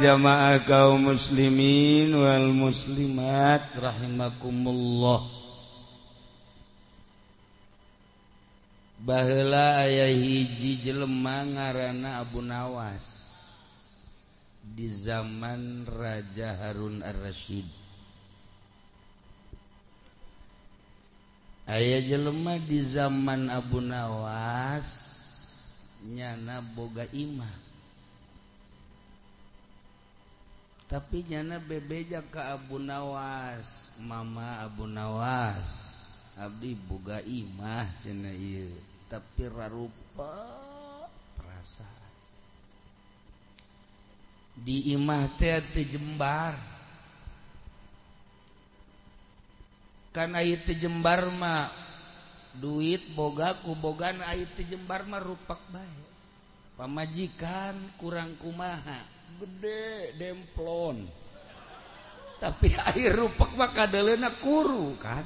jamaah kaum muslimin wal muslimat rahimakumullah. Baheula aya hiji jelema ngaranna Abu Nawas di zaman Raja Harun Ar-Rasyid. Aya jelema di zaman Abu Nawas nyana boga imah. Tapi nyana bebeja ka Abu Nawas, mama Abu Nawas, abdi boga imah cenah ieu, tapi rarupa perasaan. Di imah teh teu jembar. Kan aya teu jembar mah duit boga ku bogana aya teu jembar mah rupak bae. Pamajikan kurang kumaha, gede demplon. Tapi air rupak mah kadeleuna kuru kan.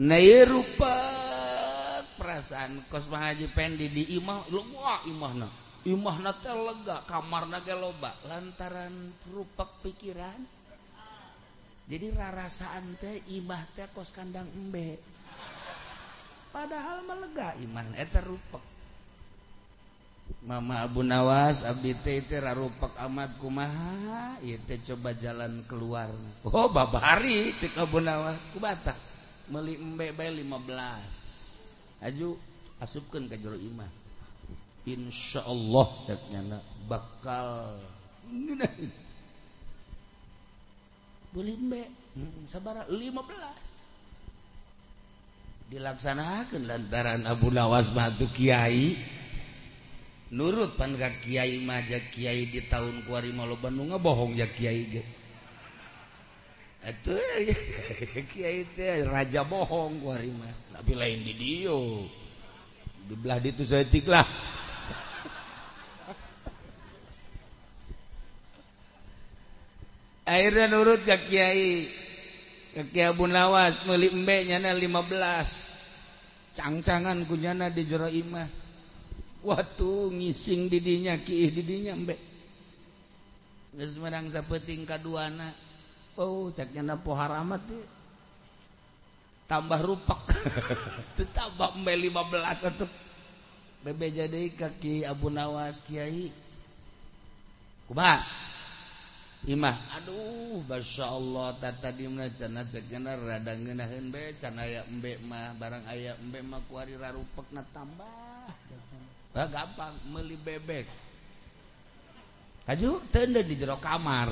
Nah ieu rupak perasaan kos Pak Haji Pendi di imah, wah imahna. Imahna teh lega, kamarna ge loba lantaran rupak pikiran. Jadi rarasaan teh imah teh kos kandang embe. Padahal mah lega imah eta rupak. Mama Abu Nawas abdi teh teh rarupak amat kumaha ieu teh coba jalan keluar. Oh babari cek Abu Nawas kubatak meuli embe bae 15. Aju asupkeun ka jero imah. Insyaallah cek nyana bakal ngeunaheun. Beli embe sabaraha 15. Dilaksanakeun lantaran Abu Nawas mah teu kiai. Nurut pan ka kiai mah ja kiai di tahun kuari mah loba nu ngabohong ja kiai ge. Atuh kiai teh raja bohong kuari mah. Tapi lain di dieu. Di belah ditu saeutik lah. Akhirnya nurut ka kiai. Ka Kiai Abu Nawas meuli embe nyana 15. Cangcangan ku nyana di jero imah. Waktu ngising didinya kiih didinya embe. Geus menang sapeuting kaduana. Oh, cek nyana pohar amat teh. Tambah rupak. Teu tambah embe 15 atuh. Bebeja deui ka Ki Abu Nawas kiai. Kumaha? Imah, aduh, masya Allah, tata dimna cenah cek nyana rada ngeunaheun be can aya embe mah, barang aya embe mah kuari rarupekna tambah. Bah, gampang meuli bebek. Haju teu di jero kamar.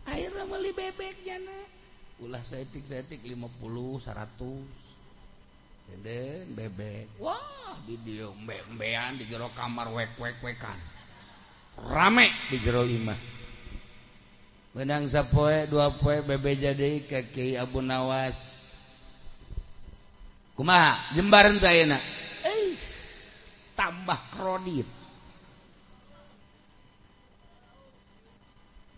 Akhirna meuli bebek nyana. Ulah saeutik-saeutik 50, 100. Tenden bebek. Wah, di dieu embe-embean di jero kamar wek-wek-wekan. Rame di jero imah. Menang sapoe dua poe bebeja deui ka Kiai Abu Nawas. Kumaha jembaran teh ayeuna? Tambah kredit.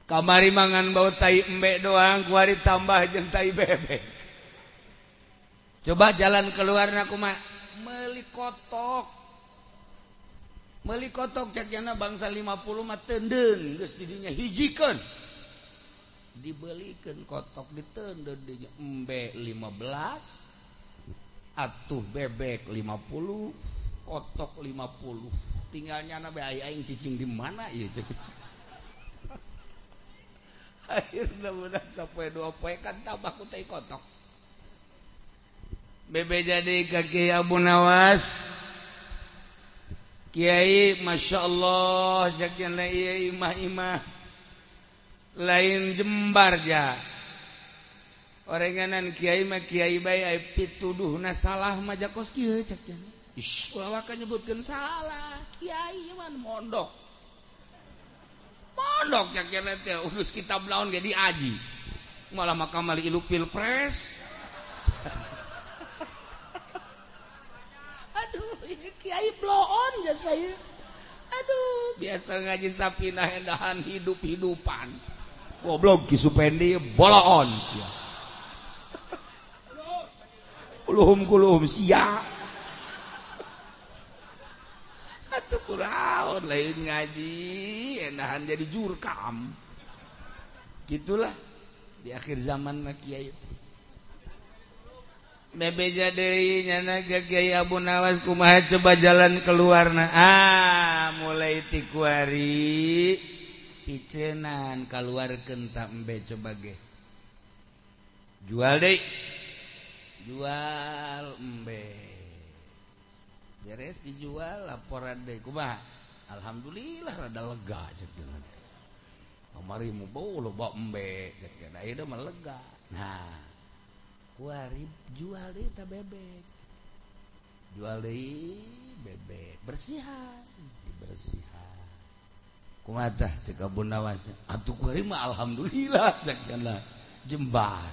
Kamari mangan bau tai embe doang, kuari tambah jeung tai bebek. Coba jalan keluarna kumaha? Meuli kotok. Meuli kotok cek jana bangsa 50 mah teundeun geus didinya hijikeun. Dibelikeun kotok diteundeun dinya embe 15 atuh bebek 50 kotok 50. Tinggal nyana be aing cicing di mana ieu cek. Akhirna menang sapoe dua poe kan tambah ku teh kotok. Bebe jadi ka Kiai Abu Nawas. Kiai Masya Allah cek nyana ieu imah-imah lain jembar ja. Orenganan kiai mah kiai bae aya pituduhna salah mah jakos kieu cek nyana. Ish, ulah waka nyebutkeun salah. Kiai mah mondok. Mondok cek nyana teh urus kitab laon ge diaji. Malah makamal ilu pilpres. Aduh, ini kiai bloon ya saya. Aduh, biasa ngaji sapinah endahan hidup-hidupan. Goblok Ki Supendi boloon sia. Kuluhum kulum sia. Atuh kurang. naon lain ngaji enahan jadi jurkam. Gitulah di akhir zaman mah kiai. Bebeja deui nyana ka Kiai Abu Nawas kumaha coba jalan keluarna. Ah, mulai ti kuari picenan kaluarkeun ta embe coba ge. Jual deui. Jual embe. Beres dijual laporan deui kumaha? Alhamdulillah rada lega cek cenah. Kamari mu bau loba embe cek cenah ieu mah lega. Nah, kuari jual deui ta bebek. Jual deui bebek, bersihan, dibersihan. Kumaha tah cek Abu Nawas? Atuh kuari mah alhamdulillah cek cenah. Jembar.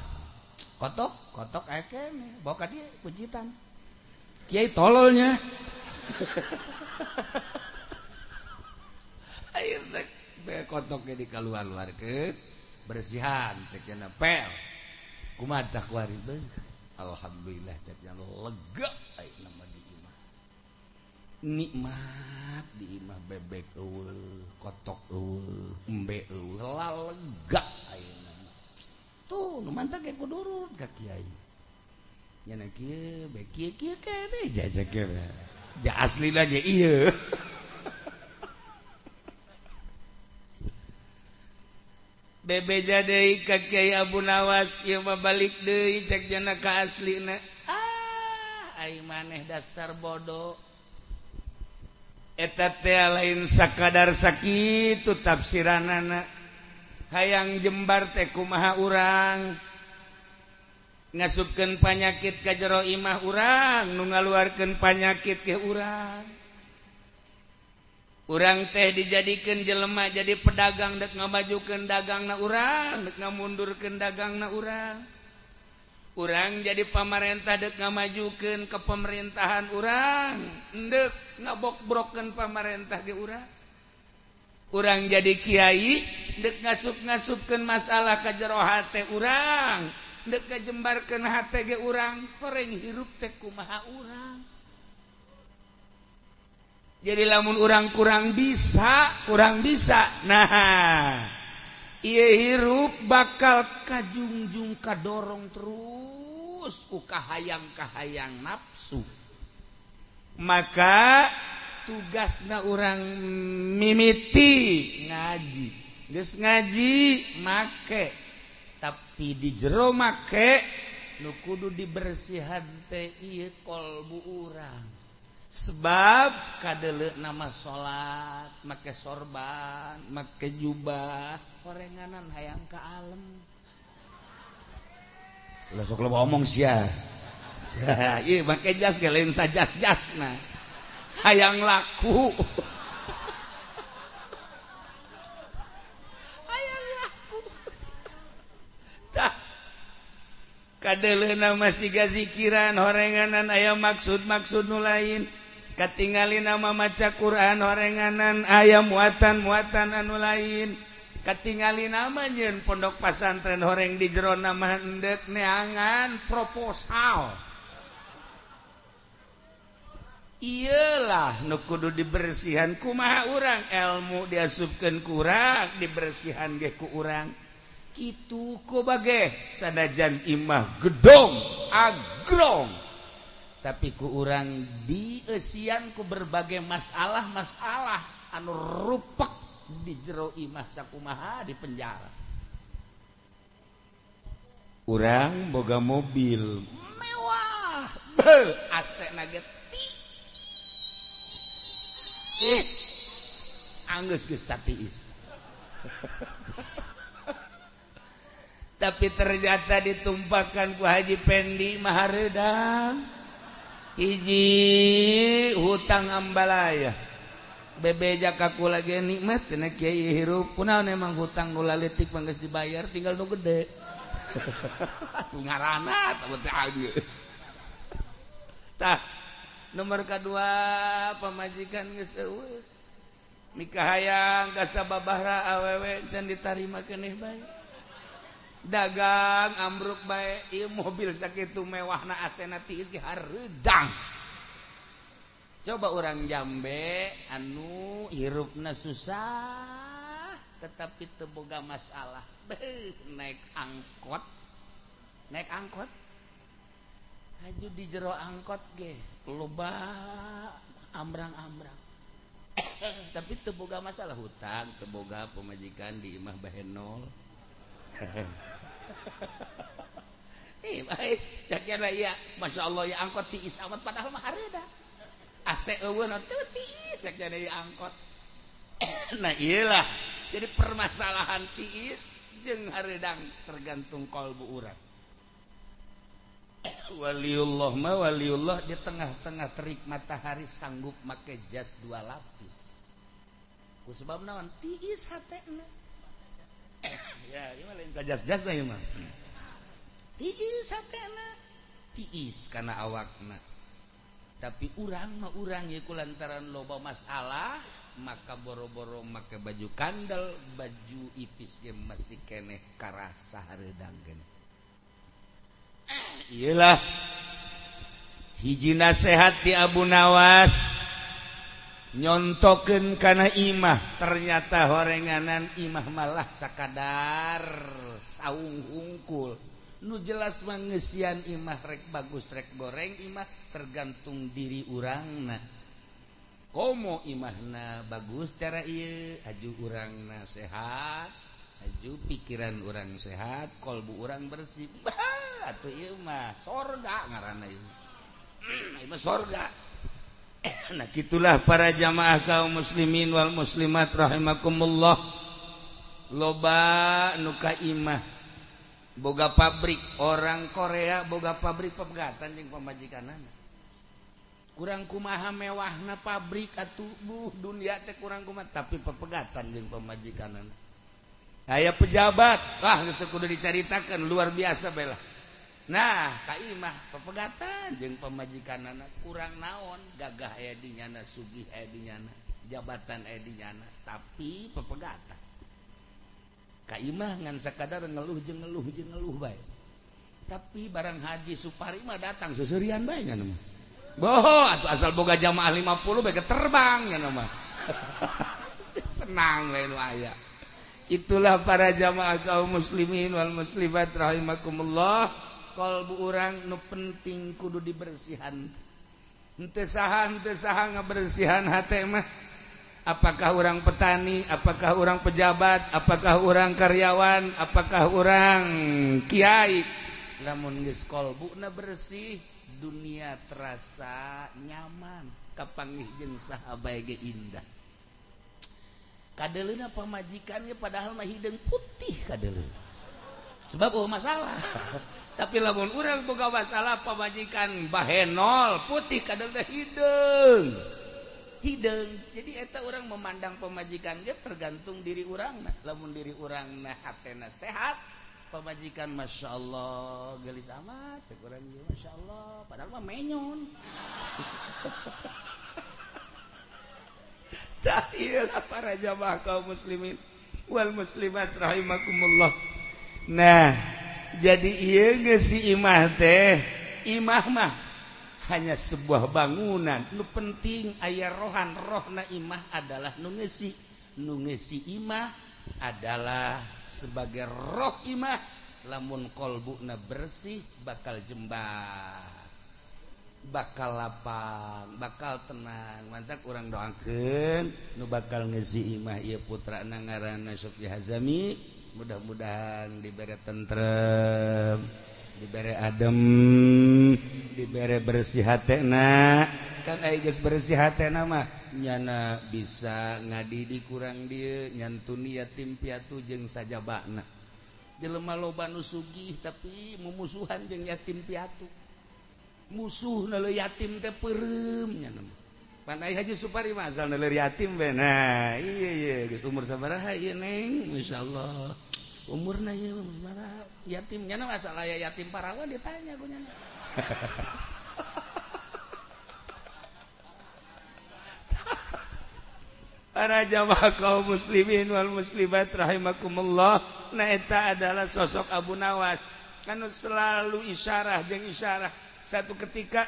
Kotok, kotok aya keneh, bawa ka dieu pujitan. Kiai tololnya. Air teh kotoknya dikaluar-luarkeun, bersihan cek cenah pel. Kumaha tah kuari beuh. Alhamdulillah cek cenah lega ayeuna mah di imah. Nikmat di imah bebek eueuh, kotok eueuh, embe eueuh, lega ayeuna mah. Tuh nu mantap ge kudu urut ka kiai. Nya kieu be kieu kieu keneh jajak kene. Ja aslina ge ieu. Bebeja deui ka Kiai Abu Nawas ieu mah balik deui cek jana ka aslina. Ah, ai maneh dasar bodoh. Eta teh lain sakadar sakitu tafsiranana. Hayang jembar teh kumaha urang. Ngasupkeun panyakit ka jero imah urang, nu ngaluarkeun panyakit ke urang. Urang teh dijadikeun jelema jadi pedagang dek ngamajukeun dagangna urang, dek ngamundurkeun dagangna urang. Urang jadi pamarentah dek ngamajukeun ke pemerintahan urang, endek ngabokbrokeun pamarentah ge urang. Urang jadi kiai dek ngasup-ngasupkeun masalah ka jero hate urang, dek ngajembarkeun hate ge urang, horeng hirup teh kumaha urang. Jadi lamun urang kurang bisa. Nah, ieu hirup bakal kajungjung kadorong terus ku kahayang-kahayang nafsu. Maka tugasna urang mimiti ngaji. Geus ngaji make, tapi di jero make nu kudu dibersihan teh ieu kolbu urang. Sebab kadele nama salat, make sorban, make jubah, horenganan hayang ka alem. Lah sok loba omong sia. Ieu make jas ge lain sajas-jasna. Hayang laku. Hayang laku. Tah kadele nama siga zikiran horenganan aya maksud-maksud nu lain. Katingali nama maca Quran horenganan aya muatan-muatan anu lain. Katingali nama nyeun pondok pasantren horeng di jero nama endek neangan proposal. Iyalah nu kudu dibersihan kumaha urang, ilmu diasupkeun ku urang, dibersihan ge ku urang. Kitu ku bage sanajan imah gedong agrong, tapi ku urang dieusian ku berbagai masalah-masalah anu rupek di jero imah sakumaha di penjara. Urang boga mobil mewah, beuh AC na ge tiis. Anggeus geus tatiis. Tapi ternyata ditumpahkan ku Haji Pendi mahareudang. Hiji hutang ambalaya. Bebeja kaku lagi nikmat cenah kiai hirup. Kunaon emang hutang nu laletik mah geus dibayar tinggal nu gede. Atuh ngaranna teh geus. Tah nomor kadua pamajikan geus eueuh. Nikah hayang ka sababahra awewe can ditarima keneh bae. Dagang ambruk bae, ieu mobil sakitu mewahna asena tiis ge hareudang. Coba orang Jambe anu hirupna susah tetapi teu boga masalah. Beuh, naik angkot. Naik angkot. Haju di jero angkot ge loba ambrang-ambrang. Tapi teu boga masalah hutang, teu boga pemajikan di imah bahenol. Baik, caknya iya, masya Allah ya angkot tiis amat padahal mah hareudang. AC eueuh teu tiis caknya ieu angkot. Nah iyalah, jadi permasalahan tiis jeung hareudang tergantung kalbu urang. Waliullah mah waliullah di tengah-tengah terik matahari sanggup make jas 2 lapis. Ku sebab naon? Tiis hatena. Ya, ieu mah lain jas-jasna ieu mah. Tiis hatena, tiis kana awakna. Tapi urang mah urang ieu kulantaran loba masalah, maka boro-boro make baju kandel, baju ipis ge masih keneh karasa hareudang keneh. Iyalah hiji nasehat di Abu Nawas nyontokeun kana imah, ternyata horenganan imah malah sakadar saung hungkul. Nu jelas mangeusian imah rek bagus rek goreng imah tergantung diri urangna. Komo imahna bagus cara ieu, aju urangna sehat, aju pikiran urang sehat, kolbu urang bersih. Bah, atuh ieu mah sorga ngaranna ieu. Ieu mah sorga. Nah gitulah para jamaah kaum muslimin wal muslimat rahimakumullah. Loba nu ka imah boga pabrik, orang Korea boga pabrik pepegatan jeung pamajikanana. Kurang kumaha mewahna pabrik atuh buh dunia teh kurang kumaha tapi pepegatan jeung pamajikanana. Aya pejabat, wah geus teu kudu dicaritakeun luar biasa bae lah. Nah, ka imah pepegatan jeung pamajikanana kurang naon, gagah aya di nyana, sugih aya di nyana, jabatan aya di nyana, tapi pepegatan. Ka imah ngan sakadar ngeluh jeung ngeluh jeung ngeluh bae. Tapi barang Haji Supari mah datang seuseurian bae nya mah. Boho atuh asal boga jamaah 50 bae terbang nya mah. Senang we nu aya. Itulah para jamaah kaum muslimin wal muslimat rahimakumullah. Kalbu urang nu penting kudu dibersihan. Henteu saha ngabersihan hate mah. Apakah orang petani, apakah orang pejabat, apakah orang karyawan, apakah orang kiai. Lamun geus kolbuna bersih, dunia terasa nyaman, kapanggih jeung saha bae ge indah. Kadeleuna pamajikannya padahal mah hideung putih kadeleuna. Sebab eueuh masalah. Tapi lamun urang boga masalah pamajikan bahenol putih kadeleuna hideung. Hideung. Jadi eta orang memandang pemajikan ge tergantung diri urangna. Lamun diri urangna hatena sehat, pemajikan masya Allah gelis amat cek urang ge masya Allah padahal mah menyon. Tah ieu para jamaah kaum muslimin wal muslimat rahimakumullah. Nah, jadi ieu geus si imah teh, imah mah hanya sebuah bangunan. Nu penting aya rohan, rohna imah adalah nu ngeusi. Nu ngeusi imah adalah sebagai roh imah. Lamun kolbuna bersih bakal jembar, bakal lapang, bakal tenang. Mantak urang doakeun nu bakal ngeusi imah ieu putrana ngaranna Sofi Hazami, mudah-mudahan dibere tentrem, dibere adem, dibere bersih hatena. Kan aya geus bersih hatena mah nyana bisa ngadidik kurang dieu, nyantuni yatim piatu jeung sajabana. Jelema loba nu sugih tapi mumusuhan jeung yatim piatu. Musuh neuleuh yatim teh peureum nya mah. Pan aya Haji Supari mah asal neuleuh yatim bae. Nah, iya iya geus umur sabaraha ieu Neng? Masyaallah. Umurna ieu sabaraha? Yatim nya mah asal aya yatim parawan ditanya ku nya. Para jamaah kaum muslimin wal muslimat rahimakumullah. Nah eta adalah sosok Abu Nawas anu selalu isyarah jeung isyarah. Satu ketika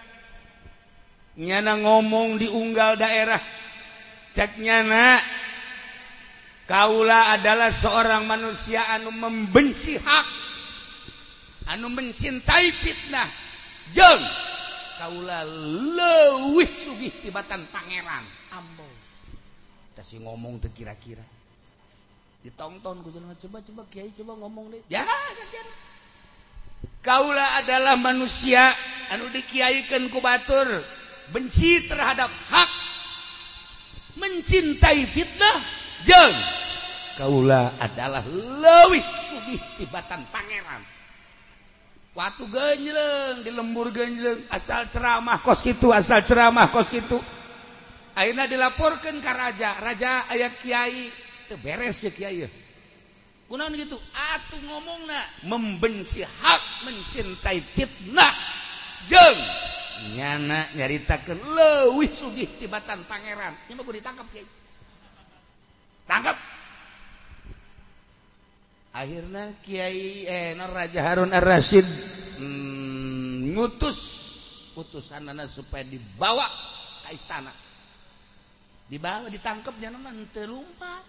Nyana ngomong di unggal daerah. Cek nyana kaula adalah seorang manusia anu membenci hak, anu mencintai fitnah, jeung kaula leuwih sugih tibatan pangeran. Ambo tah si ngomong teu kira-kira ditonton ku jelema, coba-coba kiai coba ngomong deh. Ya, kaula adalah manusia anu dikiaikeun ku batur, benci terhadap hak, mencintai fitnah, jeung kaula adalah leuwih sugih tibatan pangeran. Watu genjleng di lembur genjleng, asal ceramah kos kitu, asal ceramah kos kitu. Akhirna dilaporkeun ka raja, raja aya kiai teu beres ya kiai. Kunaon gitu? Atuh ngomongna membenci hak, mencintai fitnah, jeung nyana nyaritakeun leuwih sugih tibatan pangeran. Ieu mah kudu ditangkap kiai. Tangkap. Akhirnya Kiai Raja Harun Ar-Rasyid ngutus utusanana supaya dibawa ke istana. Dibawa, ditangkap nyana mah teu lumpat.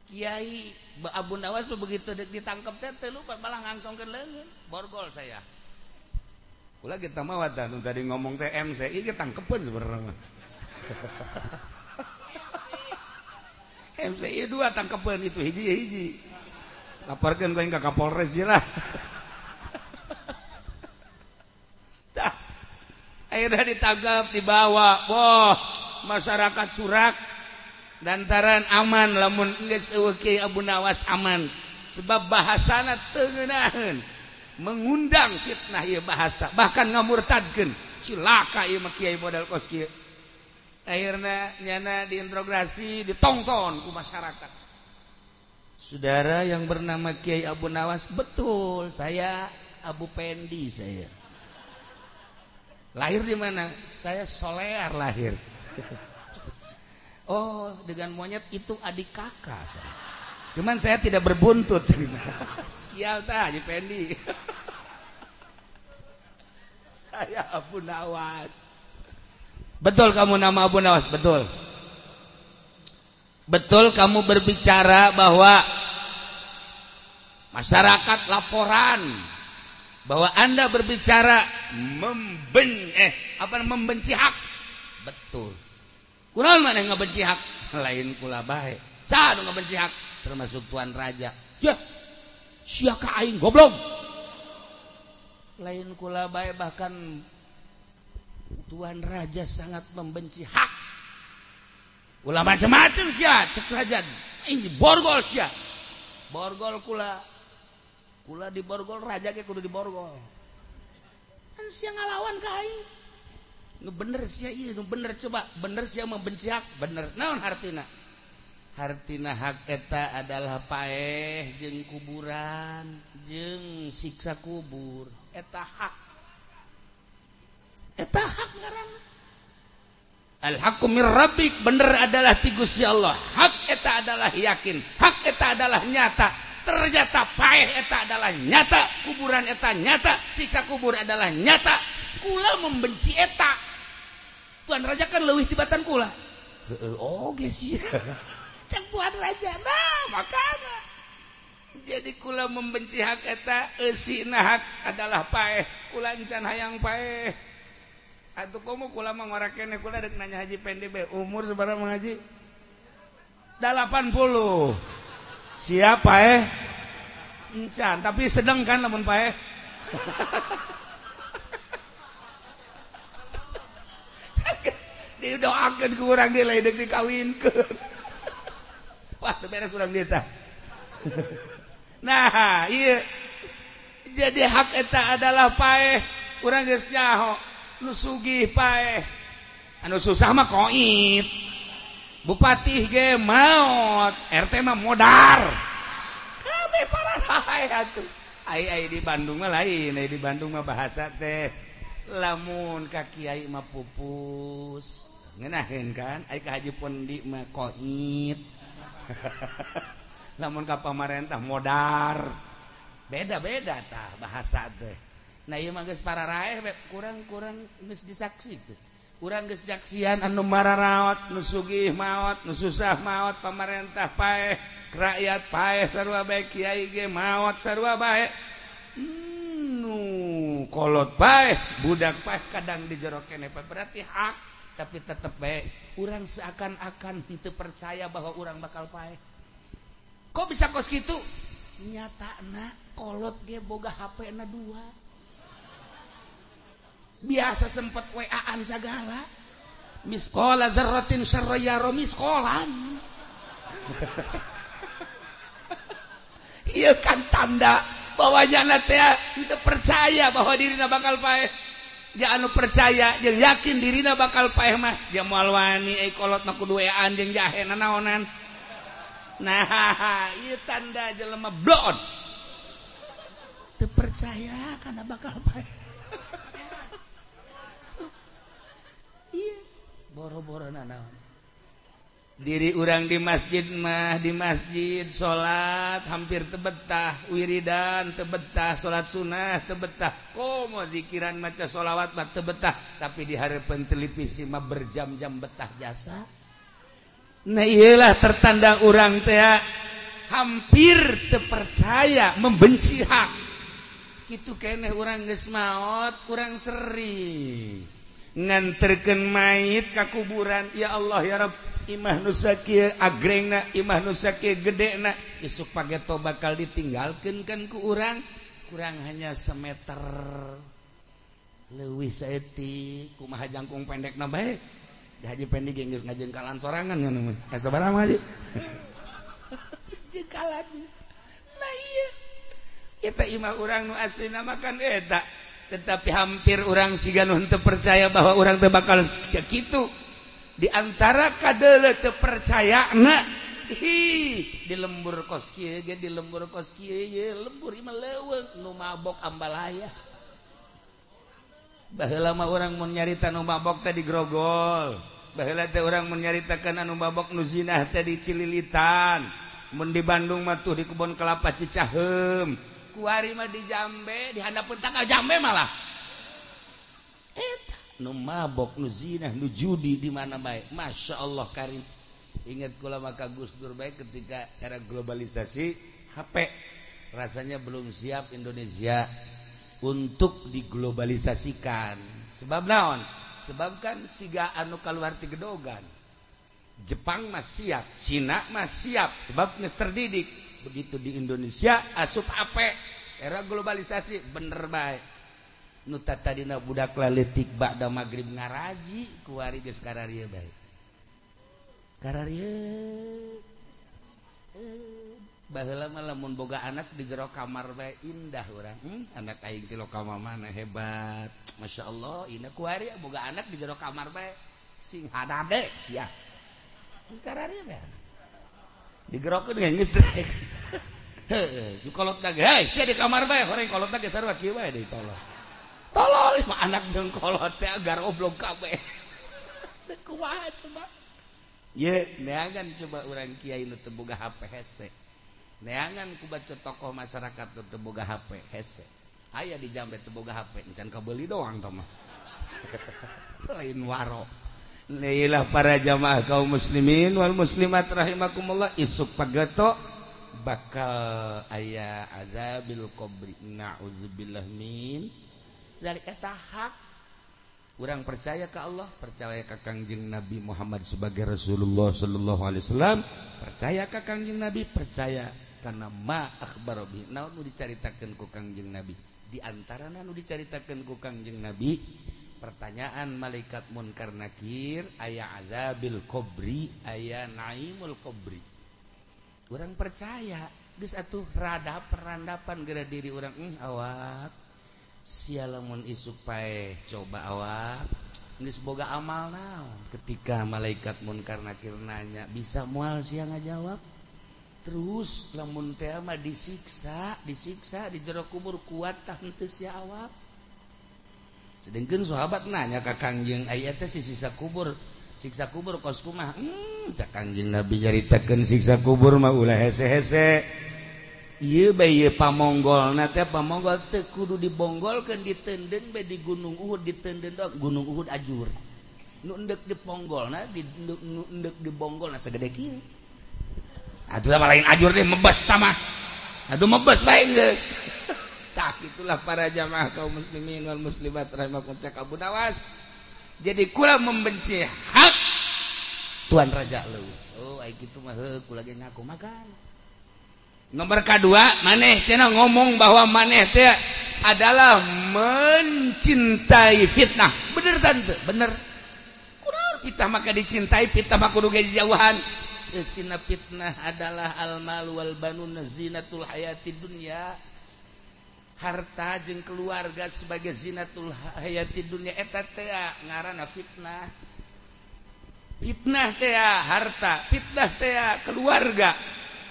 Kiai Abu Nawas begitu ditangkap teh teu lumpat, malah ngangsongkeun leungeun, borgol saya. Kula kita mah wadah tadi ngomong teh MC, ieu tangkepeun sebenarnya mah. MCI dua tangkepeun itu hiji-hiji. Laporkeun ku ka Kapolres lah. Tah. Akhirnya ditangkap, dibawa. Boh, masyarakat surak lantaran aman lamun geus eueuh Kiai Abu Nawas aman. Sebab bahasana teu ngeunaheun, mengundang fitnah ieu bahasa, bahkan ngamurtadkeun. Cilaka ieu mah kiai modal kos kieu. Akhirnya nyana diinterogasi, ditonton ku masyarakat. Saudara yang bernama Kiai Abu Nawas, betul, saya Abu Pendi saya. Lahir di mana? Saya Solear lahir. Oh, dengan monyet itu adik kakak saya. Cuman saya tidak berbuntut. Sial tah Haji Pendi. Saya Abu Nawas. Betul kamu nama Abu Nawas, betul. Betul kamu berbicara bahwa masyarakat laporan bahwa Anda berbicara membenci hak. Betul. Kunaon maneh ngabenci hak? Lain kula bae. Saha nu ngabenci hak? Termasuk tuan raja. Ya, sia ka aing goblok. Lain kula bae, bahkan tuan raja sangat membenci hak. Ulah macam-macam sia, cek raja. Aing diborgol sia. Borgol kula. Kula diborgol, raja ge kudu diborgol. Kan sia ngalawan ka aing. Nu bener sia ieu, nu bener coba, bener sia membenci hak, bener. Naon hartina? Hartina hak eta adalah paeh jeung kuburan, jeung siksa kubur. Eta hak. Eta hak ngaranna. Al-haqqu mir rabbik, bener adalah ti Gusti Allah. Hak eta adalah yakin, hak eta adalah nyata. Ternyata paeh eta adalah nyata, kuburan eta nyata, siksa kubur adalah nyata. Kula membenci eta. Tuan raja kan leuwih tibatan kula. Heeh, oge sia. Cek tuan raja, nah makana. Jadi kula membenci hak eta, eusina hak adalah paeh. Kula encan hayang paeh. Atuh komo kula mah ngora keneh, kula rek nanya Haji Pendi be, umur sabaraha Mang Haji? 80. Siap paeh? Encan, tapi sedang kan lamun paeh. Didoakeun ku urang deui lain deuk dikawinkeun. Wah, teu beres urang dieu tah. Nah, ieu. Jadi hak eta adalah paeh, urang geus nyaho. Nu sugih paeh, anu susah mah koit, bupati ge maot, RT mah modar, kabeh pararae atuh. Ai ai di Bandung mah lain, ai di Bandung mah bahasa teh lamun ka kiai mah pupus, ngeunaheun kan, ai ka Haji Pondi mah koit, lamun ka pamarentah modar, beda-beda tah bahasa teh. Nah ieu mah geus pararaeh kurang-kurang geus disaksi teh. Urang geus jaksian anu mararaot, nu sugih maot, nu susah maot, pamarentah paeh, rakyat paeh sarua bae, kiai ge maot sarua bae. Nu kolot paeh, budak paeh kadang di jero keneh berarti hak, tapi tetep bae urang seakan-akan henteu percaya bahwa urang bakal paeh. Kok bisa kos kitu? Nyatana kolot ge boga HP na 2. Biasa sempet WA-an segala. Misqala dzarratin syarra yara misqalan. Ieu kan tanda bahwa nyana teh teu percaya bahwa dirina bakal paeh. Ja anu percaya jeung yakin dirina bakal paeh mah dia moal wani euy kolot mah kudu WA-an jeung jahe nanaonan. Nah, ieu tanda jelema blon. Teu percaya kana bakal paeh. Iya, boro-boro nanaon. Diri urang di masjid mah, di masjid salat hampir tebetah, wiridan tebetah, salat sunnah tebetah, komo zikiran maca sholawat mah tebetah, tapi di hareupeun televisi mah berjam-jam betah jasa. Nah iyalah tertanda urang teh hampir terpercaya membenci hak. Kitu keneh urang geus maot, urang seri nganterkeun mayit ka kuburan. Ya Allah ya Rabb, imah nu sakieu agrengna, imah nu sakieu gedena, isuk pageto bakal ditinggalkeun kan ku urang, kurang hanya semeter leuwih saeutik, kumaha jangkung pendekna bae. Haji pendek geus ngajengkalan sorangan ngono mah. Sabaraha mah Haji? Jengkalan. Nah iya. Eta imah urang nu aslina mah kan eta. Tetapi hampir urang siga nu henteu percaya bahwa urang teh bakal kitu. Di antara kadeuleu teu percayana, hi di lembur kos kieu ge, di lembur kos kieu ye, lembur imah leuweung nu mabok ambalaya. Baheula mah urang mun nyarita nu mabok teh di grogol. Baheula teh urang mun nyaritakeun anu mabok nu zinah teh di Cililitan. Mun di Bandung mah tuh di kebon kelapa Cicaheum. Kuari mah di Jambe, di handapeun tanggal Jambe malah. Eta nu mabok, nu zinah, nu judi di mana bae. Masya Allah karim. Ingat kula maka Gus Dur bae ketika era globalisasi HP rasanya belum siap Indonesia untuk diglobalisasikan. Sebab naon? Sebab kan siga anu kaluar ti gedogan. Jepang mah siap, Cina mah siap, sebab geus terdidik. Begitu di Indonesia asup HP, era globalisasi bener bae. Nu tadina budak laletik ba'da magrib ngaraji, kuari geus kararieu bae. Kararieu. Baheula mah lamun boga anak di jero kamar bae indah urang. Anak aing ti lokal mana hebat. Masya Allah, ina kuari boga anak di jero kamar bae sing hadade sia. Kararieu bae. Digerokeun geus rek. Heuh, ju kolot ge, hei sia di kamar bae, horeng kolotna ge sarua kieu bae deui tolol. Tolol mah anak jeung kolot teh agar oblong kabeh. Teu kumaha coba. Ye, neangan coba urang kiai nu teu boga HP hese. Neangan ku baca tokoh masyarakat nu teu boga HP hese. Aya di Jambe teu boga HP, encan kabeuli doang tah mah. Lain waro. Neilah para jamaah kaum muslimin wal muslimat rahimakumullah, isuk pageto bakal aya azabil qabri, na'udzubillah min dari eta hak. Urang percaya ke Allah, percaya ke Kangjeng Nabi Muhammad sebagai Rasulullah sallallahu alaihi wasallam, percaya ke Kangjeng Nabi, percaya karena ma akhbaro bi, naon nu dicaritakeun ku Kangjeng Nabi. Di antarana nu dicaritakeun ku Kangjeng Nabi, pertanyaan malaikat munkar nakir, aya azabil qabri, aya naimul qabri. Urang percaya, geus atuh rada perandapan geura diri urang, awak sia lamun isuk paeh coba awak geus boga amal naon. Ketika malaikat munkar nakir nanya, bisa moal sia ngajawab? Terus lamun teh mah disiksa, disiksa di jero kubur kuat tah henteu sia awak. Sedengkeun sahabat nanya ka Kangjeng, aya teh si siksa kubur, siksa kubur kos kumaha? Cak Kangjeng Nabi nyaritakeun siksa kubur mah ulah hese-hese. Ieu bae ieu pamonggolna teh pamonggol teu kudu dibonggolkeun ditenden bae di Gunung Uhud ditenden doang Gunung Uhud ajur. Nu endek diponggolna di nu endek dibonggolna sagede kieu. Atuh mah lain ajur deh mebes tah mah. Atuh mebes bae geus. Tah itulah para jamaah kaum muslimin wal muslimat rahimakumullah cak Abu Nawas. Jadi kula membenci hak Tuan Raja leuwih. Oh ai kitu mah heuh kula ge ngaku makan. Nomor kedua, maneh cenah ngomong bahwa maneh teh adalah mencintai fitnah. Bener tante, bener. Kunaon fitnah maka dicintai, fitnah mah kudu ge jauhan. Sina fitnah adalah al-mal wal banun zinatul hayati dunya. Harta jeung keluarga sebagai zinatul hayati dunya eta teh ngaranna fitnah. Fitnah teh harta, fitnah teh keluarga.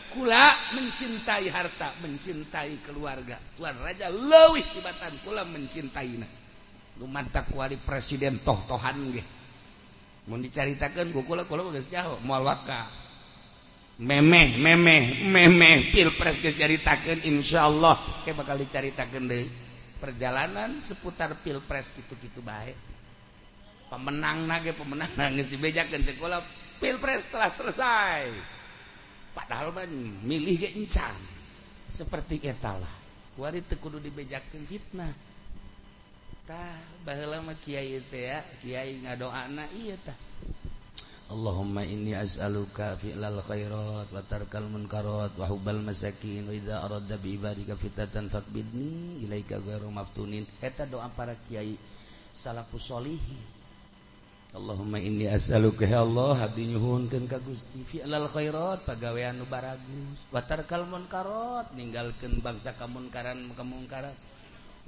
Kula mencintai harta, mencintai keluarga. Tuan Raja leuwih tibatan kula mencintaina. Nu mantak kuali presiden toh-tohan ge. Mun dicaritakeun ku kula kula geus jauh moal waka. Memeh memeh memeh pilpres geus caritakeun insyaallah ke bakal dicaritakeun deui. Perjalanan seputar pilpres kitu-kitu bae. Pemenangna ge pemenangna geus dibejakeun cek kula pilpres telah selesai. Padahal mah milih ge encan. Seperti eta lah. Kuari teu kudu dibejakeun fitnah. Tah baheula mah kiai teh ya, kiai ngadoana ieu tah. Allahumma inni as'aluka fi'lal khairat wa tarkal munkarat wa hubbal masakin wa idza aradta bi ibadika fitnatan faqbidni ilaika ghairu maftunin. Eta doa para kiai salafus sholihin. Allahumma inni as'aluka ya Allah abdi nyuhunkeun ka Gusti fi'lal khairat pagawean nu baragus wa tarkal munkarat ninggalkeun bangsa kamunkaran kamungkaran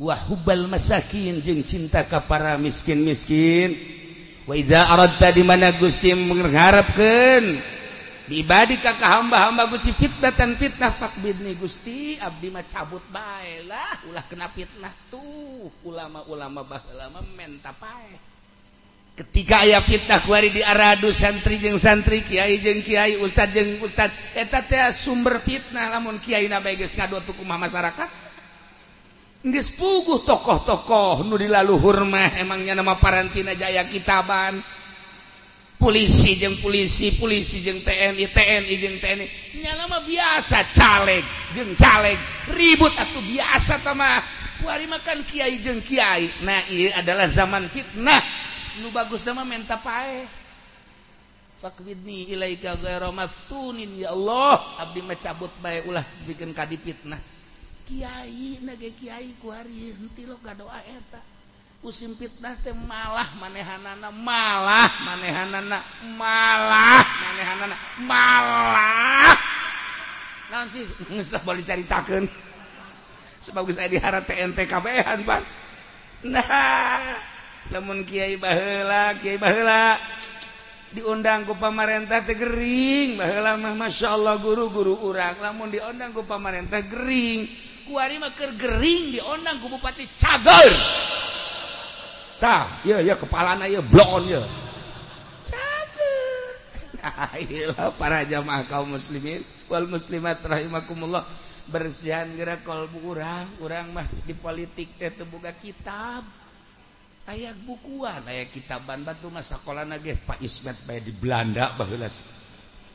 wa hubbal masakin jeung cinta ka para miskin-miskin wa idza aradta di mana Gusti mengharapkeun bi ibadika ka hamba-hamba Gusti fitnatan fitnah faqbidni Gusti abdi mah cabut bae lah ulah kena fitnah tuh ulama-ulama baheula mah menta pae. Ketika aya fitnah kuari diaradu santri jeung santri, kiai jeung kiai, ustad jeung ustad, eta teh sumber fitnah lamun kiai na bae geus ngadotu kumaha masyarakat. Geus puguh tokoh-tokoh nu dilaluhur mah emangnya nama parantina jaya kitaban. Polisi jeung polisi, polisi jeung TNI, TNI jeung TNI. Nya mah biasa caleg jeung caleg, ribut atuh biasa tah mah. Kuari mah kan kiai jeung kiai. Nah, ieu adalah zaman fitnah. Nu bagus nama menta pae. Faqbidni ilaika ghairu maftunin ya Allah, abdi mah cabut bae ulah bikin kadi fitnah. Kiai na ge kiai kuari henteu lo gadoa eta. Musim fitnah teh malah manehanana, malah manehanana, malah manehanana, malah. Naon sih geus lah boleh dicaritakeun. Sebab geus aya diharap TNT kabehan, Pak. Nah, lamun kiai baheula diundang ku pamarentah teh gering baheula mah masyaallah guru-guru urang lamun diundang ku pamarentah gering kuari mah keur gering diundang ku bupati cager tah ieu ieu kepalana ieu bloon ieu cager. Nah ieu para jamaah kaum muslimin wal muslimat rahimakumullah bersihan geura kalbu urang urang mah di politik teh teu boga kitab. Aya bukuan, aya kitaban batu mah sakolana ge Pak Ismet bae di Belanda baheula.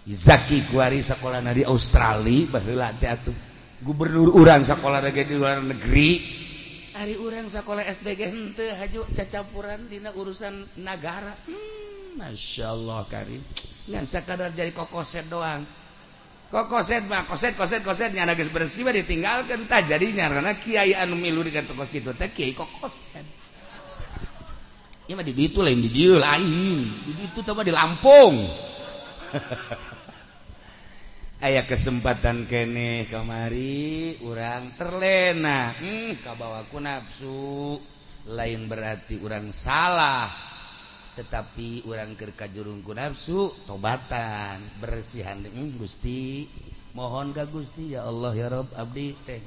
Zaki kuari sakolana di Australia baheula teh atuh. Gubernur urang sakolana ge di luar negeri. Ari urang sakola SD ge henteu haju cacampuran dina urusan nagara. Masyaallah karim. Ngan sakadar jadi kokoset doang. Kokoset mah koset koset koset nyana geus bersih mah ditinggalkeun tah jadi nyarana kiai anu milu dengan tokos kitu teh kiai kokoset. Ieu mah di ditu lain di dieu lain. Di ditu teh mah di Lampung. Aya kesempatan keneh kamari urang terlena. Kabawa ku nafsu. Lain berarti urang salah. Tetapi urang keur kajurung ku nafsu tobatan, bersihan Gusti. Mohon ka Gusti ya Allah ya Rabb abdi teh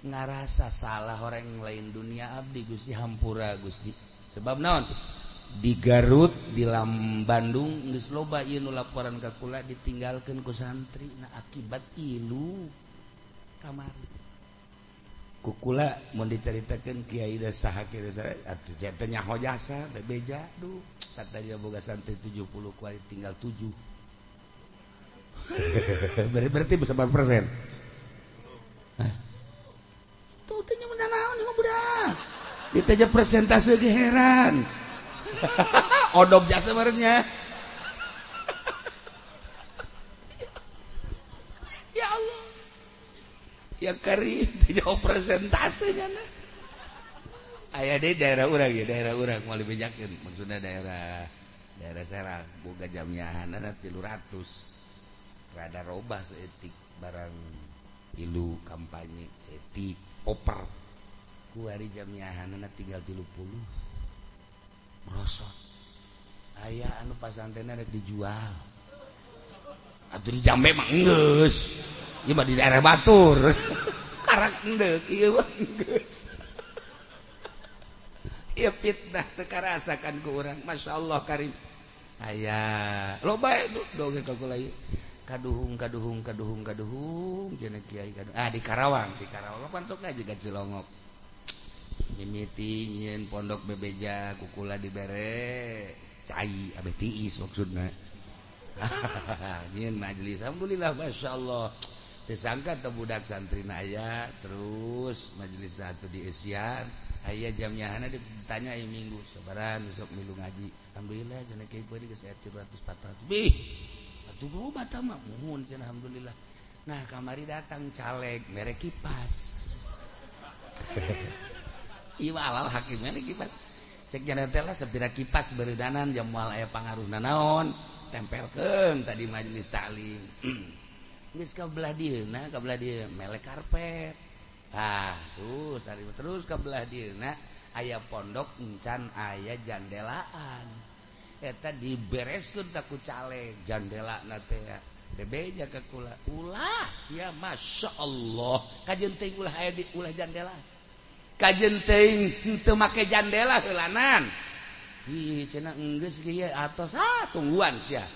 ngarasa salah orang lain dunia abdi Gusti hampura Gusti. Sebab naon di Garut di Bandung geus loba ieu nu laporan ka kula ditinggalkeun ku santri. Nah akibat ilu Kamari kukula mun dicaritakeun kiai da saha kieu atuh teh nyaho jasa bebeja duh katanya boga santri 70 kuari tinggal 7. Berarti bisa berapa persen? Tuh teh nya naon mah budak. Ditanya persentase ge heran. Odop jasa merenya. Ya Allah. Ya kari jauh persentasenya nah. Aya deui daerah urang ya, daerah urang moal dibejakeun, maksudna daerah daerah Serang boga jamiahanana 300. Rada robah seetik barang ilu kampanye seetik oper. Kuari jamiahanana tinggal 30. Merosot. Aya anu pasantrenna rek dijual. Atuh di Jambe mah enggeus. Ieu mah di daerah batur. Karak endek ieu mah enggeus. Ieu fitnah teu karasakan ku urang. Masyaallah karim. Aya loba dongeng ka kula ieu. Kaduhung kaduhung kaduhung kaduhung cenah kiai kaduhung. Ah di Karawang pan sok aja ka Cilongok. Mimiti nyieun pondok bebeja kukula dibere cai abeh tiis maksudna. Nyieun majelis alhamdulillah masyaallah. Teu sangka teh budak santrina aya terus majelis atuh dieusian aya jamnyahana ditanya aya minggu sabaran besok milu ngaji. Alhamdulillah cenah kiai beureum geus aya 300 400. Bih atuh loba tah mah muhun cenah alhamdulillah. Nah kamari datang caleg mere kipas. Ieu alal hakimnya kipas. Cek jana teh lah sapira kipas beuredanan jam moal aya pangaruhna naon tempelkeun tadi majelis taklim. Geus ka belah dieuna ka belah dieu melek karpet. Tah terus tadi terus ka belah dieuna aya pondok encan aya jandelaan. Eta dibereskeun ta ku caleg jandelana teh bebeja ka kula. Ulah sia masyaallah kajeun teuing ulah aya di ulah jandela. Kajeun teuing henteu make jandela heulanan. Ih cenah enggeus ge atos ah tungguan sia.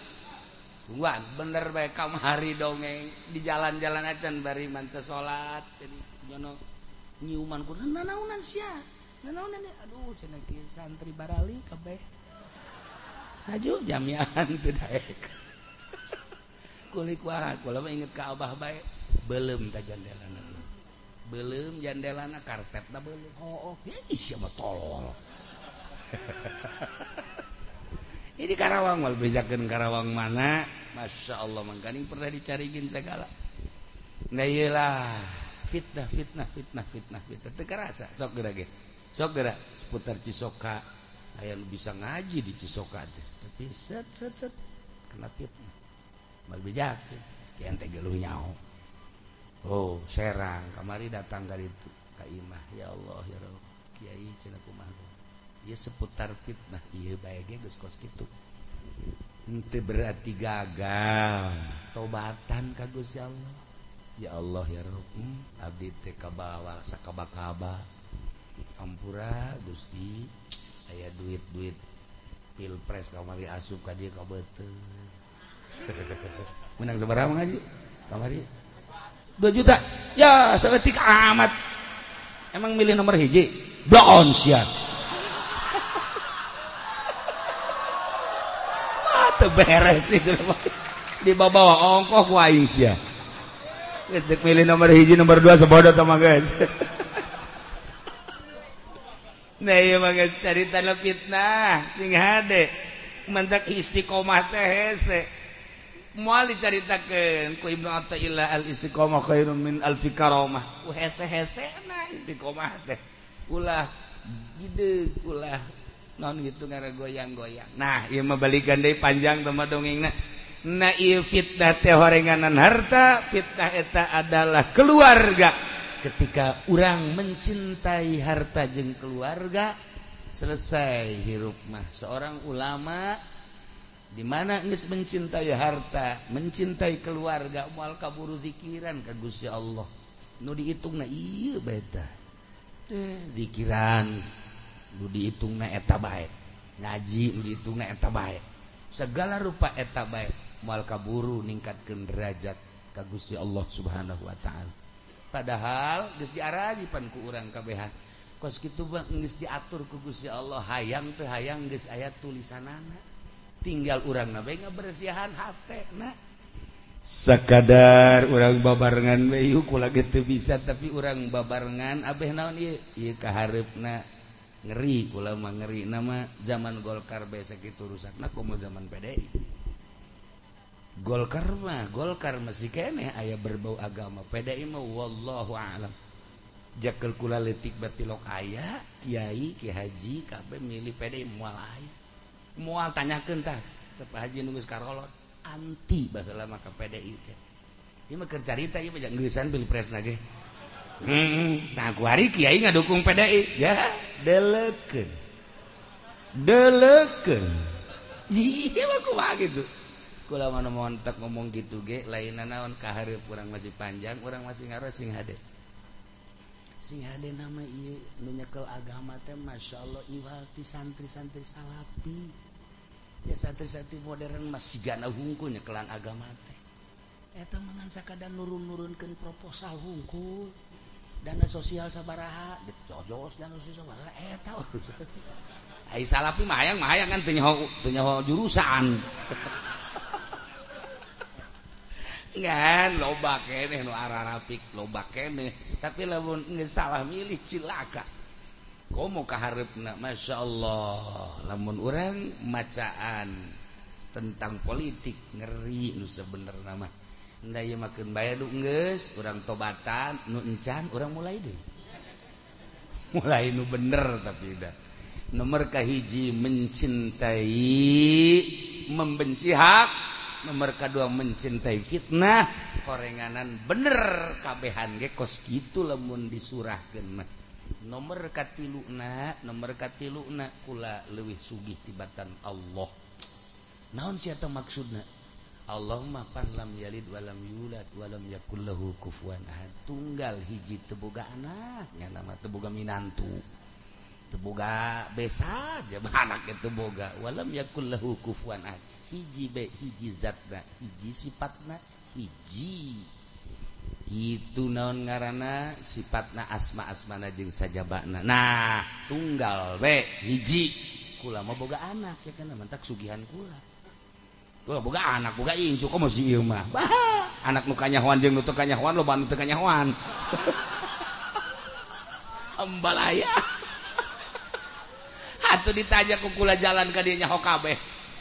Tungguan bener bae kamari dongeng di jalan-jalan acan bari man teu salat jadi nyono nyiuman ku nanaonan sia. Nanaonan aduh cenah kieu santri barali kabeh. Haju jamiahan teu daek. Kulik wae kula mah inget ka abah bae beuleum ta jandelana. Belum jandelana karpetna belum. Oh, oh, ih sia mah tolol. Ini Karawang mal bejakeun Karawang mana? Masya Allah mangkaning pernah dicarigin segala. Nah iyalah fitnah fitnah fitnah fitnah fitnah teu karasa sok geura ge. Sok geura seputar Cisoka aya nu bisa ngaji di Cisoka teh. Tapi set set set kena fitnah. Mal bejakeun kieu teh geluh nyaho. Oh, Serang kamari datang ka ditu ka imah ya Allah ya Rabb kiai cenah kumaha ieu seputar fitnah ieu bae ge geus kos kitu henteu berarti gagal tobatan ka Gusti Allah ya Allah ya Rabb abdi teh kabawa sakaba-kaba ampura Gusti aya duit-duit pilpres kamari asup ka dieu ka beuteung menang sabaraha ngaji kamari 2 juta ya saeutik amat emang milih nomor hiji bloon sia ah teu beres itu dibawa ongkoh ku aing sia geus milih nomor hiji nomor 2 sabodo tah mah geus. Nah ieu mah geus caritana fitnah sing hade mantak istiqomah teh hese moal dicaritakeun ku Ibnu Athaillah al istiqomah khairun min alfi karamah. Ku hese-hesena istiqomah teh. Ulah gideg, ulah naon gitu ngaragoyang-goyang. Nah, ieu mah balikan deui panjang teh mah dongengna. Nah, ieu fitnah teh horenganan harta, fitnah eta adalah keluarga. Ketika urang mencintai harta jeung keluarga, selesai hirup mah. Seorang ulama di mana geus mencintai harta, mencintai keluarga, moal kaburu zikiran ka Gusti Allah. Nu dihitungna ieu bae tah. Teh zikiran nu dihitungna eta bae. Ngaji nu dihitungna eta bae. Segala rupa eta bae moal kaburu ningkatkeun derajat ka Gusti Allah Subhanahu wa taala. Padahal geus diarajipan ku urang kabehan. Kos kitu mah geus diatur ku Gusti Allah, hayang teu hayang geus aya tulisanana. Tinggal urang na bae ngabersihan hatena. Sakadar urang babarengan we yuk kula ge teu bisa tapi urang babarengan abeh naon ieu? Ieu kahareupna ngeri kula mah ngeri nama zaman Golkar bae sakitu rusakna komo zaman PDI. Golkar mah Golkar masih keneh aya berbau agama, PDI mah wallahu a'lam. Jakel kula leutik batilok aya kiai ki haji kabeh milih PDI moal aya. Moal tanyakeun tah ke Pak Haji nu geus karolot anti baheula mah ka PDI teh. Ieu mah keur carita ieu mah geusan pilpresna ge. Nah ku hari kiai ngadukung PDI ya delekeun. Delekeun. Ieu mah kumaha kitu. Kula mana montek ngomong gitu ge lainna naon kahareup urang masih panjang, urang masih ngaros sing hade. Sing hade nama ieu nu nyekel agama teh masyaallah iwal ti santri-santri salafi. Ya santri-santri modern masih gana hungkul nyekelan agama teh. Eta mah ngan sakadar nurun-nurunkeun proposal hungkul. Dana sosial sabaraha, dijojos dana sosial sabaraha eta urusan. Ai salafi mah hayang kan teu nyaho jurusan. Ngan loba keneh nu ararapik loba keneh tapi lamun geus salah milih cilaka komo kahareupna masyaallah lamun urang macaan tentang politik ngeri nu sebenerna mah nda ieu mah keun bae du geus urang tobatan nu encan urang mulai deui mulai nu bener tapi dah nomor kahiji mencintai membenci hak, nomor kedua mencintai fitnah, korenganan bener kabehan ge kos kitu lamun disurahkeun mah. Nomor katiluna kula leuwih sugih tibatan Allah. Naon sia teh maksudna? Allah mah pan lam yalid walam yulad walam yakul lahu kufuwan ahad. Tunggal hiji teu boga anak, nya mah teu boga minantu. Teu boga besan, ja anak ge teu boga. Walam yakul lahu kufuwan ahad. Hiji be hiji zatna, hiji sifatna, hiji. Itu naon ngaranna sifatna asma-asmana jeung sajabana. Nah, tunggal be hiji. Kula mah boga anak ya kana mantak sugihan kula. Kula boga anak, boga incu komo si ieu mah. Bah, anak nu kanyahoan jeung nu teu kanyahoan loba nu teu kanyahoan. Ambalaya. Atuh ditanya ku kula jalan ka dieu nyaho kabeh.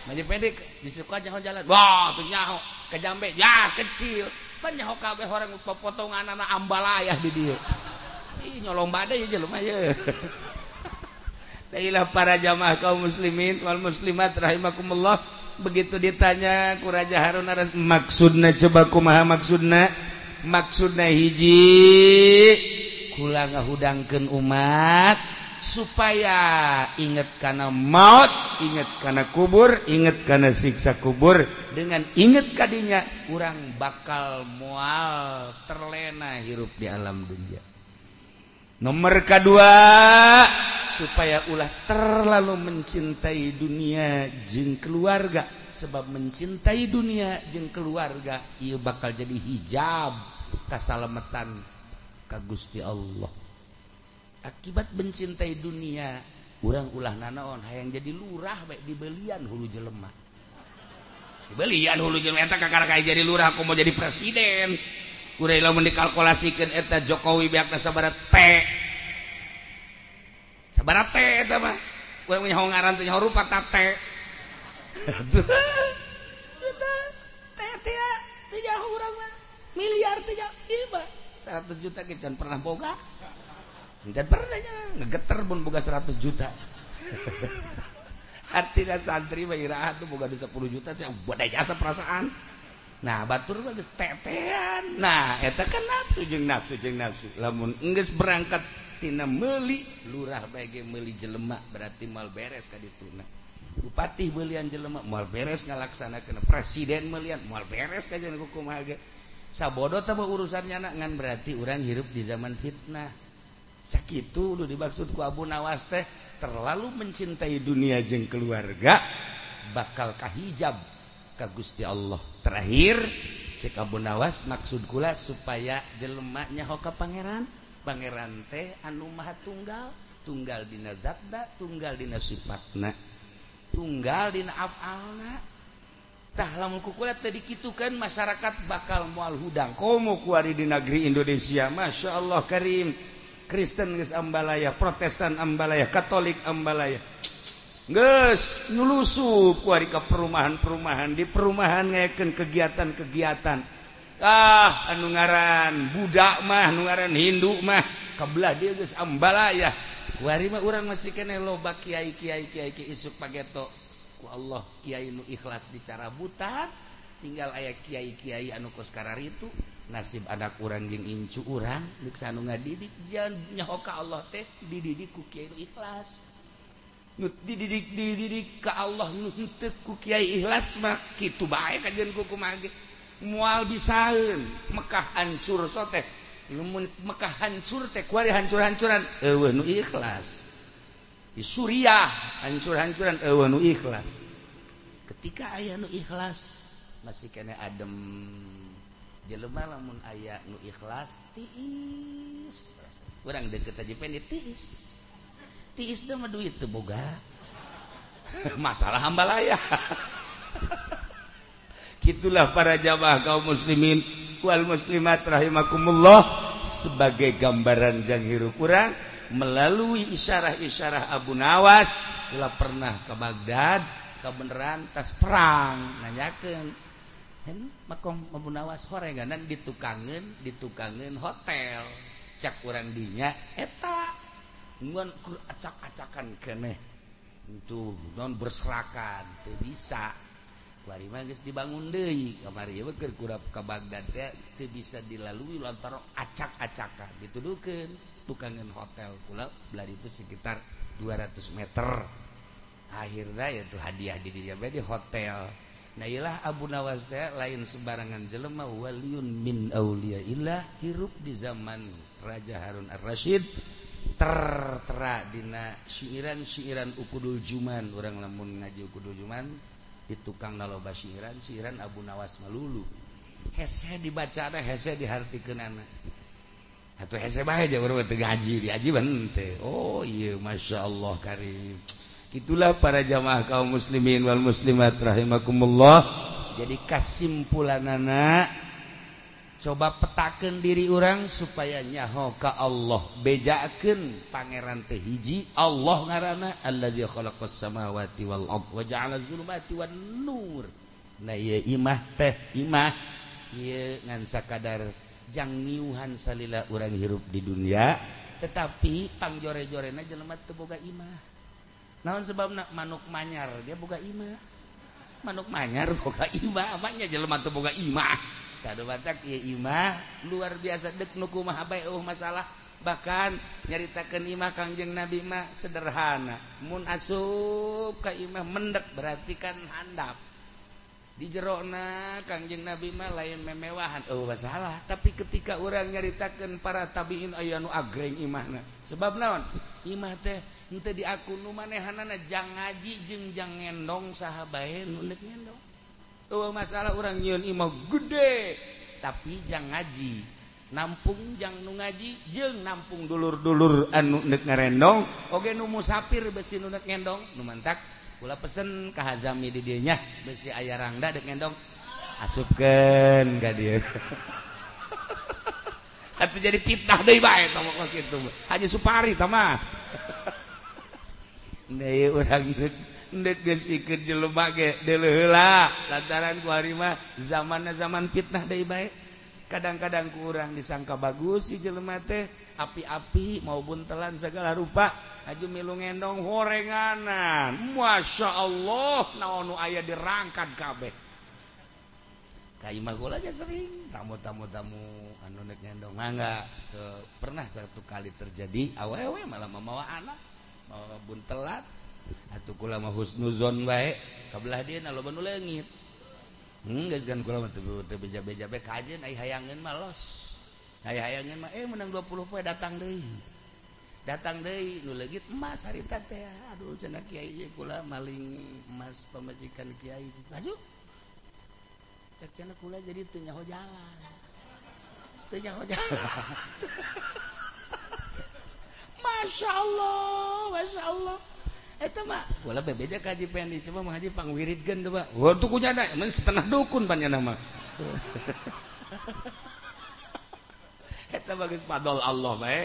Manje pendek disuka nyaho jalan. Wah, tuh nyaho ke jambe ya kecil. Pan nyaho kabeh orang popotonganana ambalayah di dieu. Ih nyolong bade ieu jelema ye. Dailah para jamaah kaum muslimin wal muslimat rahimakumullah. Begitu ditanya ku Raja Harun Ar-Rasyid, maksudna coba kumaha maksudna? Maksudna hiji kula ngahudangkeun umat supaya inget kana maut, inget kana kubur, inget kana siksa kubur. Dengan inget kadinya urang bakal moal terlena hirup di alam dunia. Nomor kedua, supaya ulah terlalu mencintai dunia jeung keluarga. Sebab mencintai dunia jeung keluarga ieu bakal jadi hijab kasalametan ka Gusti Allah. Akibat mencintai dunia, urang ulah nanaon hayang jadi lurah bae dibelian hulu jelema. Dibelian hulu jelema eta kakara kayak jadi lurah aku mau jadi presiden. Urang lamun dikalkulasikeun eta Jokowi beakna sabaraha T. Sabaraha T eta mah. Urang nyaho ngaran teh nyaho rupa ta T. Eta T teh teu nyaho urang mah. Miliar teh nyaho ieu mah. 100 juta ge can pernah boga. Can pernah nya ngegeter mun boga 100 juta. Artinya santri mah iraha tuh boga 10 juta sia badai jasa perasaan. Nah, batur mah geus tetean. Nah, eta kan nafsu jeung nafsu jeung nafsu. Lamun geus berangkat tina meuli lurah bae ge meuli jelema berarti moal beres ka dituna. Bupati beulian jelema moal beres ngalaksanakeun, presiden meulian moal beres ka jeung kumaha ge. Sabodo teh urusannya na ngan berarti urang hirup di zaman fitnah. Sakitu nu dimaksud ku Abu Nawas teh terlalu mencintai dunia jeung keluarga bakal kahijab ka Gusti Allah. Terakhir Cek Abu Nawas maksud kula supaya jelema nyaho ka pangeran. Pangeran teh anu maha tunggal, tunggal dina zatna, tunggal dina sifatna, tunggal dina afalna. Tah lamun ku kula teu dikitukeun masyarakat bakal moal hudang. Komo kuari di negeri Indonesia, Masya Allah karim. Kristen geus ambalaya, Protestan ambalaya, Katolik ambalaya. Geus nyulusup kuari ka perumahan-perumahan, di perumahan ngayakeun kegiatan-kegiatan. Ah, anu ngaran budak mah, anu ngaran Hindu mah, kabelah dia geus ambalaya. Kuari mah urang masih keneh loba kiai-kiai kiai isuk pageto. Ku Allah kiai nu ikhlas dicarabutan, tinggal aya kiai-kiai anu kos kararitu. Nasib anak urang jeung incu urang deuk anu ngadidik jangan nyaho ka Allah teh dididik ku kiai nu ikhlas. Nu dididik dididik ka Allah nu henteu ku kiai ikhlas mah kitu bae kajian ku kumaha ge moal bisaeun. Mekah hancur so teh lamun Mekah hancur teh kuari hancur-hancuran eueuh nu ikhlas. Di Suriah hancur-hancuran eueuh nu ikhlas. Ketika aya nu ikhlas masih kene adem. Jelema lamun aya nu ikhlas tiis. Urang deket aja pendek tiis. Tiis teh mah duit teu boga. Masalah hambalaya. Gitulah para jamaah kaum muslimin wal muslimat rahimakumullah, sebagai gambaran jang hirup urang melalui isyarah-isyarah Abu Nawas. Kula pernah ke Baghdad, kebeneran tas perang nanyakeun makom Abu Nawas horenganan ditukangeun hotel cak urang dinya eta ngan acak-acakan keneh itu non berserakan teu bisa. Kuari mah geus dibangun deui kamari ieu keur kurap ka Baghdad teh teu bisa dilalui lantaran acak-acakan dituduhkeun tukangeun hotel kula belah itu sekitar 200 meter. Akhirna ya tuh hadiah di dinya di hotel. Nah ilah Abu Nawas teh lain sembarangan jelema, waliyun min auliyaillah, hirup di zaman Raja Harun Ar-Rasyid, tertera dina syiiran-syiiran Ukudul Juman. Urang lamun ngaji Ukudul Juman di tukang loba syiiran, syiiran Abu Nawas melulu. Hese dibacana, hese dihartikeunana. Atuh hese bae aja urang teu ngaji, diaji henteu. Oh iya Masya Allah karim. Itulah para jamaah kaum muslimin wal muslimat rahimakumullah. Jadi kasimpulanana coba petakeun diri urang supaya nyaho ka Allah, bejakeun pangeran teh hiji Allah ngaranna allazi khalaqas samawati wal ard wa ja'ala zulumati wan nur. Nah ieu imah teh imah ieu ngan sakadar jang ngiuhan salila urang hirup di dunia, tetapi pangjore-jorena jelema teu boga imah. Naon sebabna manuk manyar dia boga imah. Manuk manyar boga imah, apanya jelema teu boga imah. Kadu batak ieu imah luar biasa dek nu kumaha bae eueuh masalah. Bahkan nyaritakeun imah Kangjeng Nabi mah sederhana. Mun asup ka imah mendek berarti kan handap. Di jerona Kangjeng Nabi mah lain memewahan eueuh masalah, tapi ketika urang nyaritakeun para tabiin aya nu agreng imahna. Sebab naon? Imah teh henteu diaku nu manehanana jang ngaji jeung jang ngendong saha bae nu deuk ngendong. Eueuh masalah urang nyieun imah gede tapi jang ngaji, nampung jang nu ngaji jeung nampung dulur-dulur anu deuk ngarendong oge nu musafir besi nu deuk ngendong. Nu mantak kula pesen ka Hazami di dieu nya besi aya rangda deuk ngendong asupkeun ka dieu. Atuh jadi fitnah deui bae tah mah kitu. Haji Supari tah mah. Nah, urang ndek geusikeun jelema ge deuleuh heula lantaran ku ari mah zamanna zaman fitnah deui bae. Kadang-kadang ku urang disangka bagus si jelema teh api-api mau buntelan segala rupa aju milu ngendong horenganan. Masya Allah naon nu aya dirangkat kabeh. Ka imah kula aja sering tamu-tamu tamu anu nek ngendong mangga. Pernah satu kali terjadi awewe malah mamawa anak mawa buntelan atuh kula mah husnuzon bae kabelah dieu na loba nu leungit. Geus kan kula mah teu beja-beja bae kajeun ai hayangeun mah los. Ai hayangeun mah menang 20 poe datang deui. Datang deui nu leungit emas harita teh. Aduh cenah kiai ieu kula maling emas pamajikan kiai. Laju. Cek cenah kula jadi teu nyaho jalan. Teu nyaho jalan. Masya Allah, Masya Allah. Eta mah kula bebeja ka Haji Pendi, coba mah Haji pangwiridkeun coba. Wah, tuh kunyana mun setengah dukun panjana mah. Eta bagus fadl Allah bae.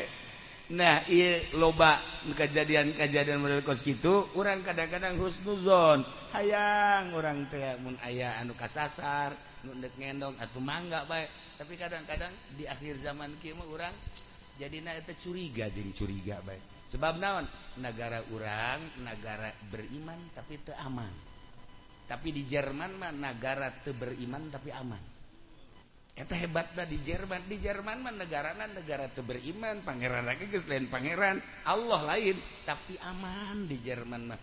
Nah, ieu loba kejadian-kejadian model kos kitu, urang kadang-kadang husnuzon. Hayang urang teh mun aya anu kasasar, nu deuk ngendong atuh mangga bae. Tapi kadang-kadang di akhir zaman kieu mah urang jadina eta curiga jeung curiga bae. Sebab naon? Negara urang negara beriman tapi teu aman. Tapi di Jerman mah negara teu beriman tapi aman. Eta hebatna di Jerman. Di Jerman mah negarana negara teu beriman, pangeran lagi geus lain pangeran, Allah lain, tapi aman di Jerman mah.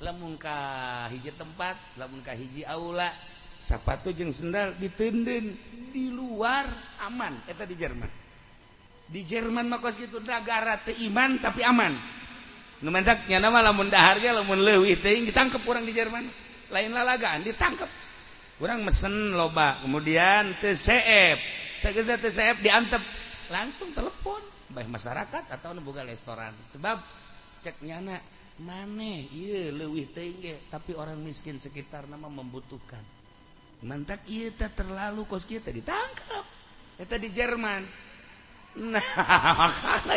Lamun ka hiji tempat, lamun ka hiji aula, sapatu jeung sendal diteundeun di luar aman eta di Jerman. Di Jerman mah kos kitu negara teu iman tapi aman. Nu mantak nya mah lamun dahar ge lamun leuwih teuing ditangkep urang di Jerman. Lain lalagaan ditangkep. Urang mesen loba, kemudian teu seep. Sageus teu seep diantep, langsung telepon bae masyarakat atau nu boga restoran. Sebab cek nyana maneh ieu leuwih teuing ge tapi orang miskin sekitar nama membutuhkan. Mantak ieu teh terlalu kos kieu teh ditangkep. Eta di Jerman. Nah,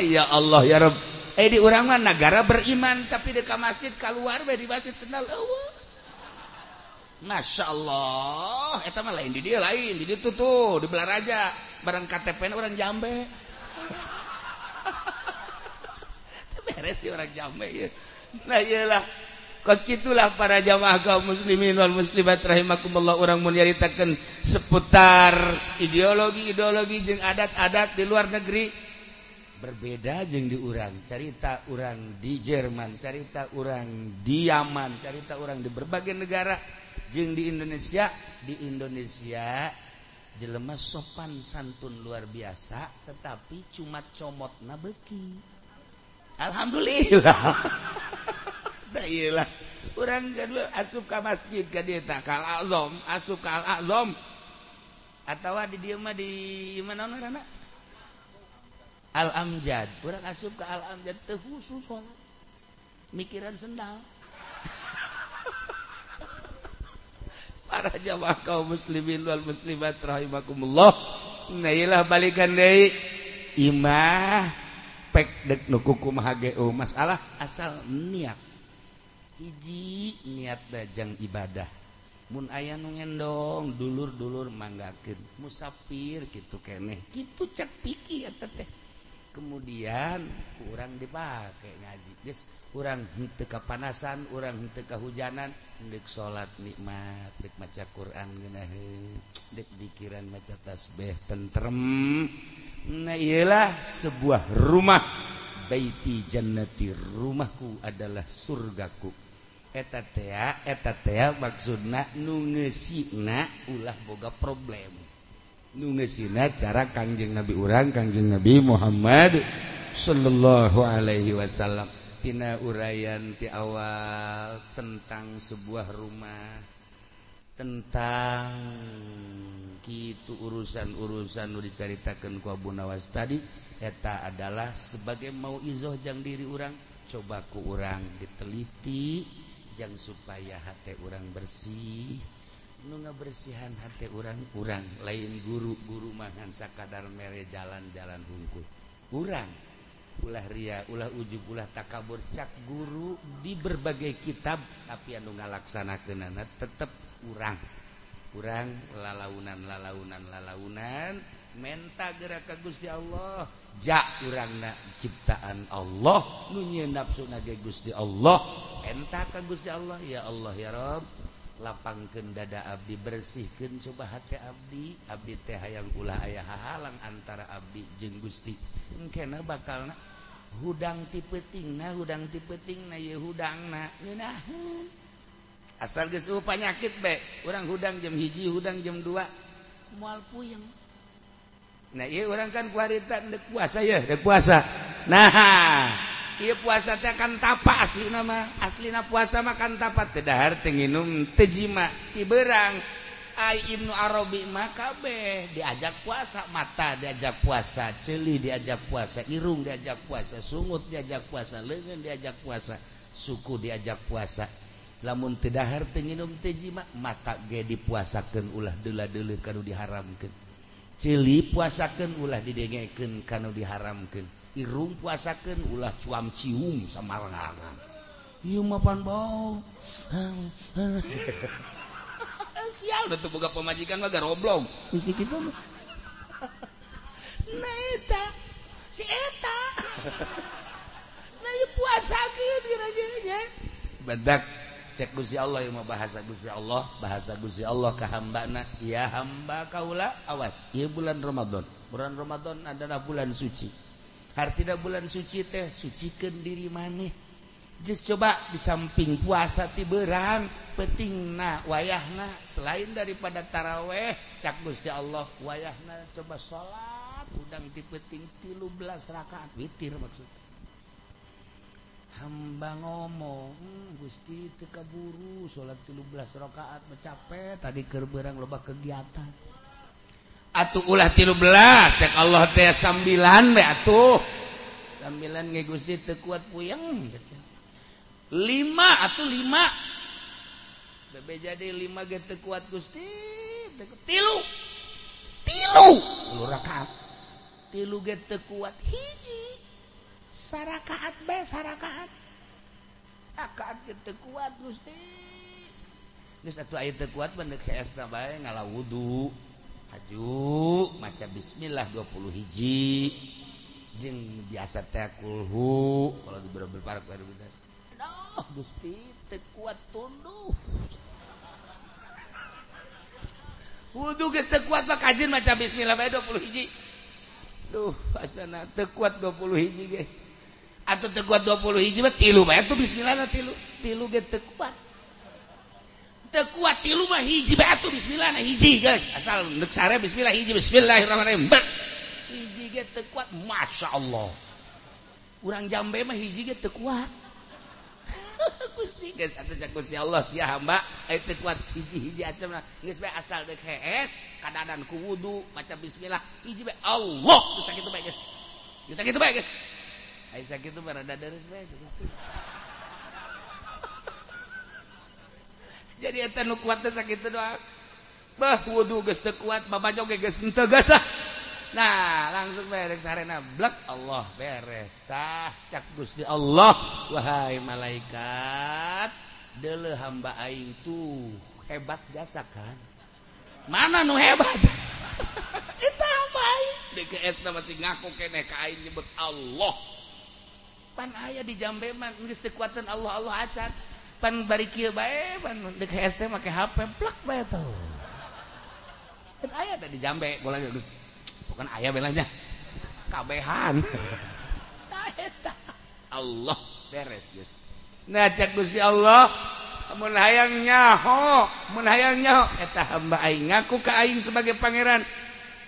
ya Allah ya Rabb. Di urang mah negara beriman tapi di ka masjid keluar bae di masjid sendal eueuh. Masya Allah, eta mah lain di dia lain, di ditu tuh, di Belaraja, barang KTP na orang Jambe. Beres sih orang Jambe ya. Nah iyalah. Kos kitulah para jamaah kaum muslimin wal muslimat rahimakumullah urang mun nyaritakeun seputar ideologi-ideologi jeung adat-adat di luar negeri berbeda jeung di urang. Carita urang di Jerman, carita urang di Yaman, carita urang di berbagai negara jeung di Indonesia. Di Indonesia jelema sopan santun luar biasa tetapi cuma comotna beuki. Alhamdulillah. Iyalah urang kedua asup ka masjid ka dieu tah ka Al-Azam, asup ka Al-Azam atawa di dieu mah di mana ngaranna? Al-Amjad. Urang asup ka Al-Amjad teu khusus salat. Mikiran sendal. Para jamaah kaum muslimin wal muslimat rahimakumullah. Nah iyalah balikan deui imah pek dek nu kumaha ge masalah asal niat. Hiji niat dajang ibadah mun aya nu ngendong dulur-dulur manggakeun musafir kitu keneh kitu cek pikir eta teh kemudian urang dipake ngaji geus urang henteu kapanasan urang henteu kahujanan deuk salat nikmat deuk maca Quran ngeunaheun deuk dikiran maca tasbih tentrem. Nah iyalah sebuah rumah baiti jannati, rumahku adalah surgaku. Eta tea maksudna nu ngeusina ulah boga problem. Nu ngeusina cara Kangjeng Nabi urang Kangjeng Nabi Muhammad sallallahu alaihi wasallam. Tina uraian ti awal tentang sebuah rumah, tentang kitu urusan-urusan nu dicaritakeun ku Abu Nawas tadi, eta adalah sebagai mauizoh jang diri urang, coba ku urang diteliti jang supaya hate urang bersih. Nu ngabersihan hate urang urang lain guru-guru mangan sakadar mere jalan-jalan hungkul. Urang ulah ria, ulah ujub, ulah takabur cak guru di berbagai kitab tapi anu ngalaksanakeunana tetep urang. Urang lalaunan lalaunan lalaunan menta gerak ka Gusti Allah. Ja urangna ciptaan Allah nu nyieun nafsuna ge Gusti Allah. Menta ka Gusti Allah, ya Allah ya Rabb, lapangkeun dada abdi, bersihkeun coba hati abdi. Abdi teh hayang ulah aya hahalang antara abdi jeung Gusti. Engkena bakalna hudang ti peutingna, hudang ti peutingna ieu hudangna ngeunaheun. Asal geus eueuh panyakit be, urang hudang jam 1, hudang jam 2, moal puyeng. Nah ieu urang kan kuarita deuk puasa ya, deuk puasa. Nah, ieu puasa teh kan tapa aslina mah, aslina puasa mah kan tapa teu dahar teu nginum teu jima, ti beurang. Ai Ibnu Arabi mah kabeh diajak puasa, mata diajak puasa, ceuli diajak puasa, irung diajak puasa, sungut diajak puasa, leungeun diajak puasa, suku diajak puasa. Lamun teu dahar teu nginum teu jima, mata ge dipuasakeun ulah deula-deuleu kanu diharamkeun. Ceuli puasakeun ulah didengekeun kanu diharamkeun. Irung puasakeun ulah cuam cium samarangan. Ieu mah pan bau. Sial udah tuh boga pamajikan mah garoblong. Geus kitu mah. Nah eta si eta. Nah ieu puasakeun kira-kira. Badak cek Gusti Allah ieu mah bahasa Gusti Allah, bahasa Gusti Allah ka hambana, ya hamba kaula awas ieu bulan Ramadan. Bulan Ramadan adalah bulan suci. Hartina bulan suci teh sucikeun diri maneh. Just coba di samping puasa ti beurang pentingna wayahna selain daripada taraweh cak Gusti Allah wayahna coba salat udang ti peuting 13 rakaat witir maksud hamba ngomong Gusti teu kaburu salat 13 rakaat capek tadi keur beurang loba kegiatan atuh ulah 13 cek Allah teh sambilan we atuh sambilan ge Gusti teu kuat puyeng 5 atau 5 bebe jadi 5 ge teu kuat Gusti tilu tilu rakaat tilu ge teu kuat hiji sarakaat bae sarakaat rakaat ge teu kuat Gusti geus atuh aya teu kuat mah deuk heesna bae ngala wudu haju maca bismillah 20 hiji jeung biasa teh kulhu kalau di beberapa parek oh, Gusti teu kuat tunduh. Wudu geus teu kuat mah kajin maca bismillah bae 20 hiji. Duh, asana teu kuat 20 hiji ge. Atuh teu kuat 20 hiji mah tilu bae atuh bismillahna tilu. Tilu ge teu kuat. Teu kuat tilu mah hiji bae atuh bismillahna hiji guys. Asal neuk sare bismillah hiji bismillahirrahmanirrahim. Hiji ge teu kuat, masyaallah. Urang jambe mah hiji ge teu kuat. Gusti geus atuh cak Gusti Allah sia hamba aya teu kuat hiji-hiji acemna geus bae asal deuk hees kadadan ku wudu maca bismillah hiji bae Allah geus sakitu bae geus geus sakitu bae geus aya sakitu mah rada deres bae Gusti. Jadi eta nu kuat teh sakitu doang bah wudu geus teu kuat babajo ge geus henteu geus lah. Nah langsung beres sarena blek Allah beres tah cak Gusti Allah wahai malaikat deuleu hamba aing tuh hebat jasa kan mana nu hebat eta hamba aing DKS na masih ngaku keneh ka aing nyebut Allah pan aya di jambe mah geus teu kuateun Allah Allah acan pan bari kieu bae pan DKS teh make HP plek bae tuh kan aya teh di jambe bola geus bukan ayah belanya kabehan Allah beres guys. Nah cak Gusti Allah mun hayang nyaho mun hayang nyaho eta hamba aing ngaku ka aing sebagai pangeran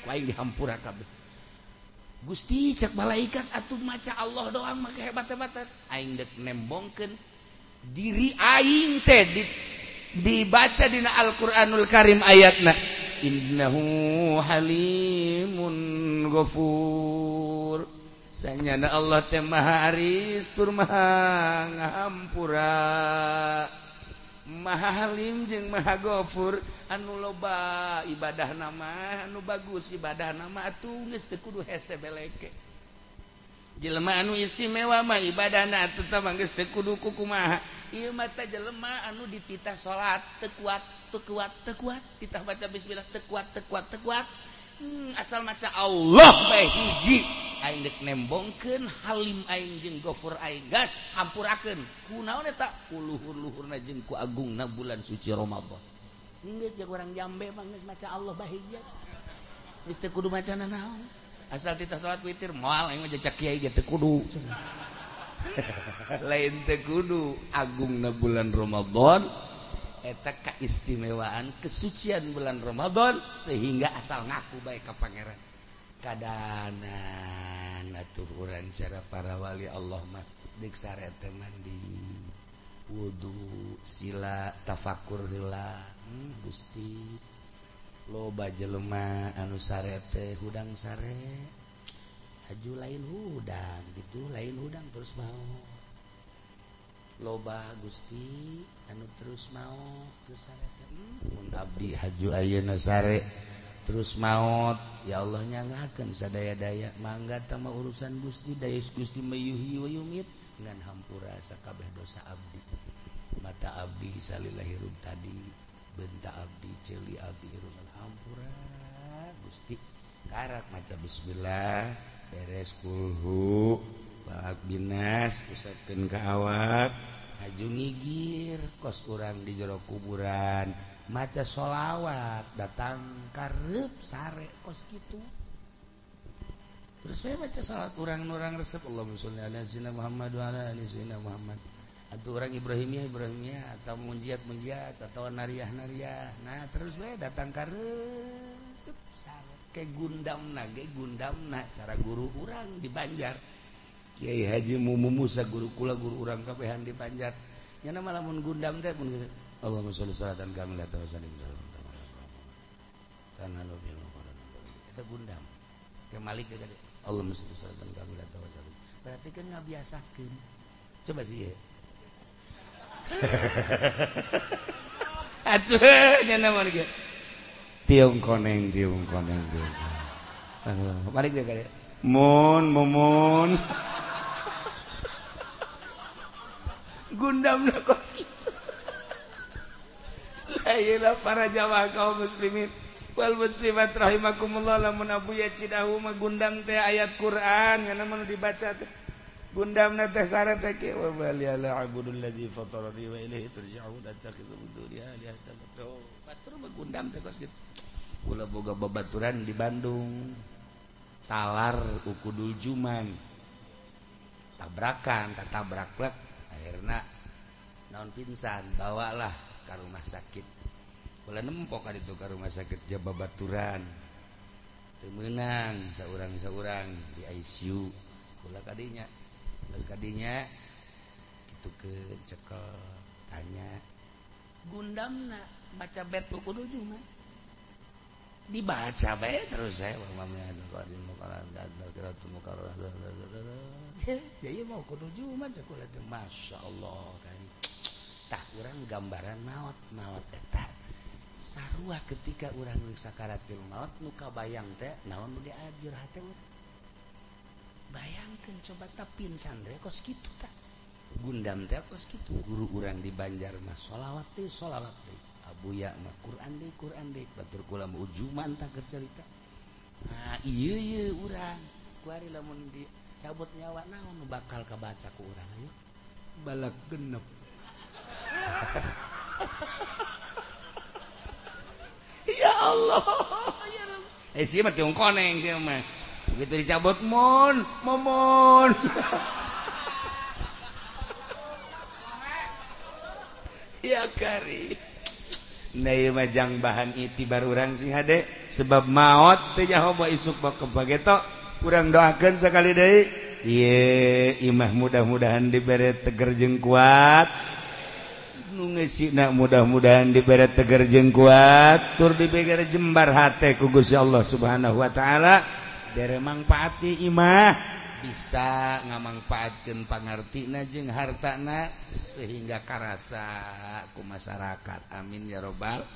ku aing dihampura kabeh Gusti cak malaikat atuh maca Allah doang mah hebat-hebatan aing deuk nembongkeun diri aing teh dibaca dina Al-Qur'anul Karim ayatna innahu halimun ghafur sanyana Allah teh maha aris tur maha ngahampura maha halim jeung maha ghafur anu loba ibadah nama anu bagus ibadah nama atuh geus teu kudu hese beleke jelema anu istimewa mah ibadahna atuh tah geus teu kudu kumaha ieu mah teh jelema anu dititah salat teu kuat teu kuat teu kuat titah baca bismillah teu kuat teu kuat teu kuat asal maca Allah bae hiji aing deuk nembongkeun halim aing jeung gofur aing gas hampurakeun kunaon eta ku luhur-luhurna jeung ku agungna bulan suci Ramadan geus jeung urang jambe mah geus maca Allah bae hiji geus teu kudu maca nanaon asal titah salat witir moal aing mah jejak kiai ge teu kudu lain teu kudu agungna bulan Ramadan eta keistimewaan kesucian bulan Ramadan sehingga asal ngaku bae ka pangeran kadanan atuh urang cara para wali Allah mah deuk sare teh mandi wudu sila tafakur heula Gusti Loba jelema anu sare teh hudang sare haju lain hudang gitu lain hudang terus mau. Loba Gusti anu terus mau terus sare teh mun abdi haju ayeuna sare terus maut ya Allah nyangakeun sadaya-daya mangga tama urusan Gusti daya Gusti mayuhi wa yumit ngan hampura sakabeh dosa abdi mata abdi salila hirup tadi benta abdi ceuli abdi hirup hampura Gusti karak maca bismillah beres kulhu balak binas usapkeun ka awak haju ngigir kos urang di jero kuburan maca sholawat datang karep sare kos kitu terus saya baca sholawat urang-urang resep Allahumma sholli ala sayyidina Muhammad wa ala ali sayyidina Muhammad atau orang Ibrahimiyah Ibrahimiyah atau munjiat munjiat atau nariah nariah nah terus saya datang karep sare ke gundamna ge gundamna cara guru urang di Banjar Kiai Haji Mumu Musa guru kula guru urang kabehan di Banjar nya mah lamun gundam teh mun Allahumma sholli salatan kamilatan wa sallim tanah bil eta gundam ke Malik tadi Allahumma sholli salatan kamilatan wa sallim berarti kan ngabiasakeun coba sih ya atuh nya mah ge tiung koneng tiung koneng tiung Malik teh kali mun mumun gundamna kos kitu. Ayeuna para jamaah kaum muslimin wal muslimat rahimakumullah lamun Abu Yacidahu mah gundam teh ayat Quran kana mun dibaca teh gundamna teh syarat teh kieu wa bali ala abudul ladzi fatarani wa ilaihi turja'un attakhidhu min dunihi alihatan batur mah gundam teh kos kitu. Kula boga babaturan di Bandung talar ukudul juman tabrakan tatabrak lek akhirna naon pingsan bawalah ka rumah sakit. Kula nempok ka ditu ka rumah sakit Jababaturan. Teu meunang saurang-saurang di ICU. Kula kadinya, geus kadinya kitu ke cekel tanya. Gundamna maca bet kudu cuma dibaca bae terus saya jadi mau kudu jumat sekolah teh masyaallah kan. Tah urang gambaran maot maot eta sarua ketika urang sakaratil maot nu kabayang teh naon nu diajur hate urang. Bayangkeun coba ta pingsan teh kos kitu tah. Gundam teh kos kitu guru urang di Banjar mah sholawat teh Abuya mah Quran deui batur kula mah ujuman tah keur carita. Nah ieu ieu urang kuari lamun dicabut nyawa naon nu bakal kabaca ku urang ayo balak genep. Ya Allah ya Rabb. Sih mah tiung koneng sih mah. Begitu dicabut mun momon. Ya kari. Nah ieu mah jang bahan itibar urang sing hade sebab maot teh nyaho bae isuk bak kebageto urang doakeun sakali deui. Ieu imah mudah-mudahan dibere teger jeung kuat. Nu ngeusina mudah-mudahan dibere teger jeung kuat tur dibere jembar hate ku Gusti Allah Subhanahu wa taala bere mangpaati imah bisa ngamangpaatkeun pangartina jeung hartana sehingga karasa ku masyarakat. Amin ya robbal.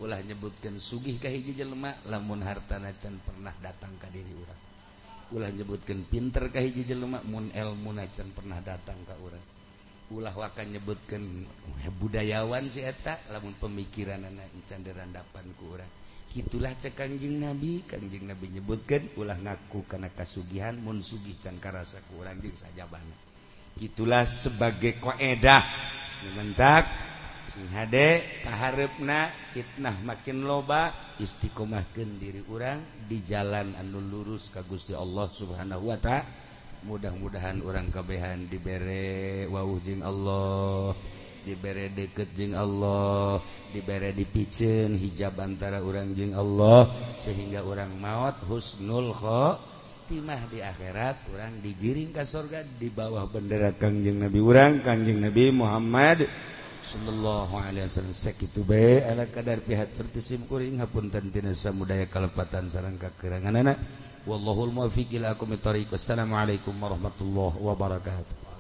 Ulah nyebutkeun sugih ka hiji jelema lamun hartana can pernah datang ka diri urang. Ulah nyebutkeun pinter ka hiji jelema mun elmuna can pernah datang ka urang. Ulah wakan nyebutkeun budayawan si eta lamun pemikiranana can dirandapan ku urang. Kitulah cek Kangjeng Nabi, Kangjeng Nabi nyebutkeun ulah ngaku kana kasugihan mun sugih can karasa ku urang jeung sajabana. Kitulah sebagai koedah mentak sing hade kahareupna fitnah makin loba istiqomahkeun diri urang di jalan anu lurus ka Gusti Allah Subhanahu wa taala. Mudah-mudahan urang kabehan dibere wawuh jeung Allah, dibere deket jeung Allah, dibere dipiceun hijab antara urang jeung Allah sehingga urang maot husnul khotimah di akhirat, urang digiring ka surga di bawah bendera Kangjeng Nabi urang, Kangjeng Nabi Muhammad sallallahu alaihi wasallam. Sakitu bae ala kadar pihatur ti sim kuring, hapunten tina samudaya kalepatan sareng kakuranganana. Wallahul muwaffiq ila aqwamit thoriq. Wassalamualaikum warahmatullahi wabarakatuh.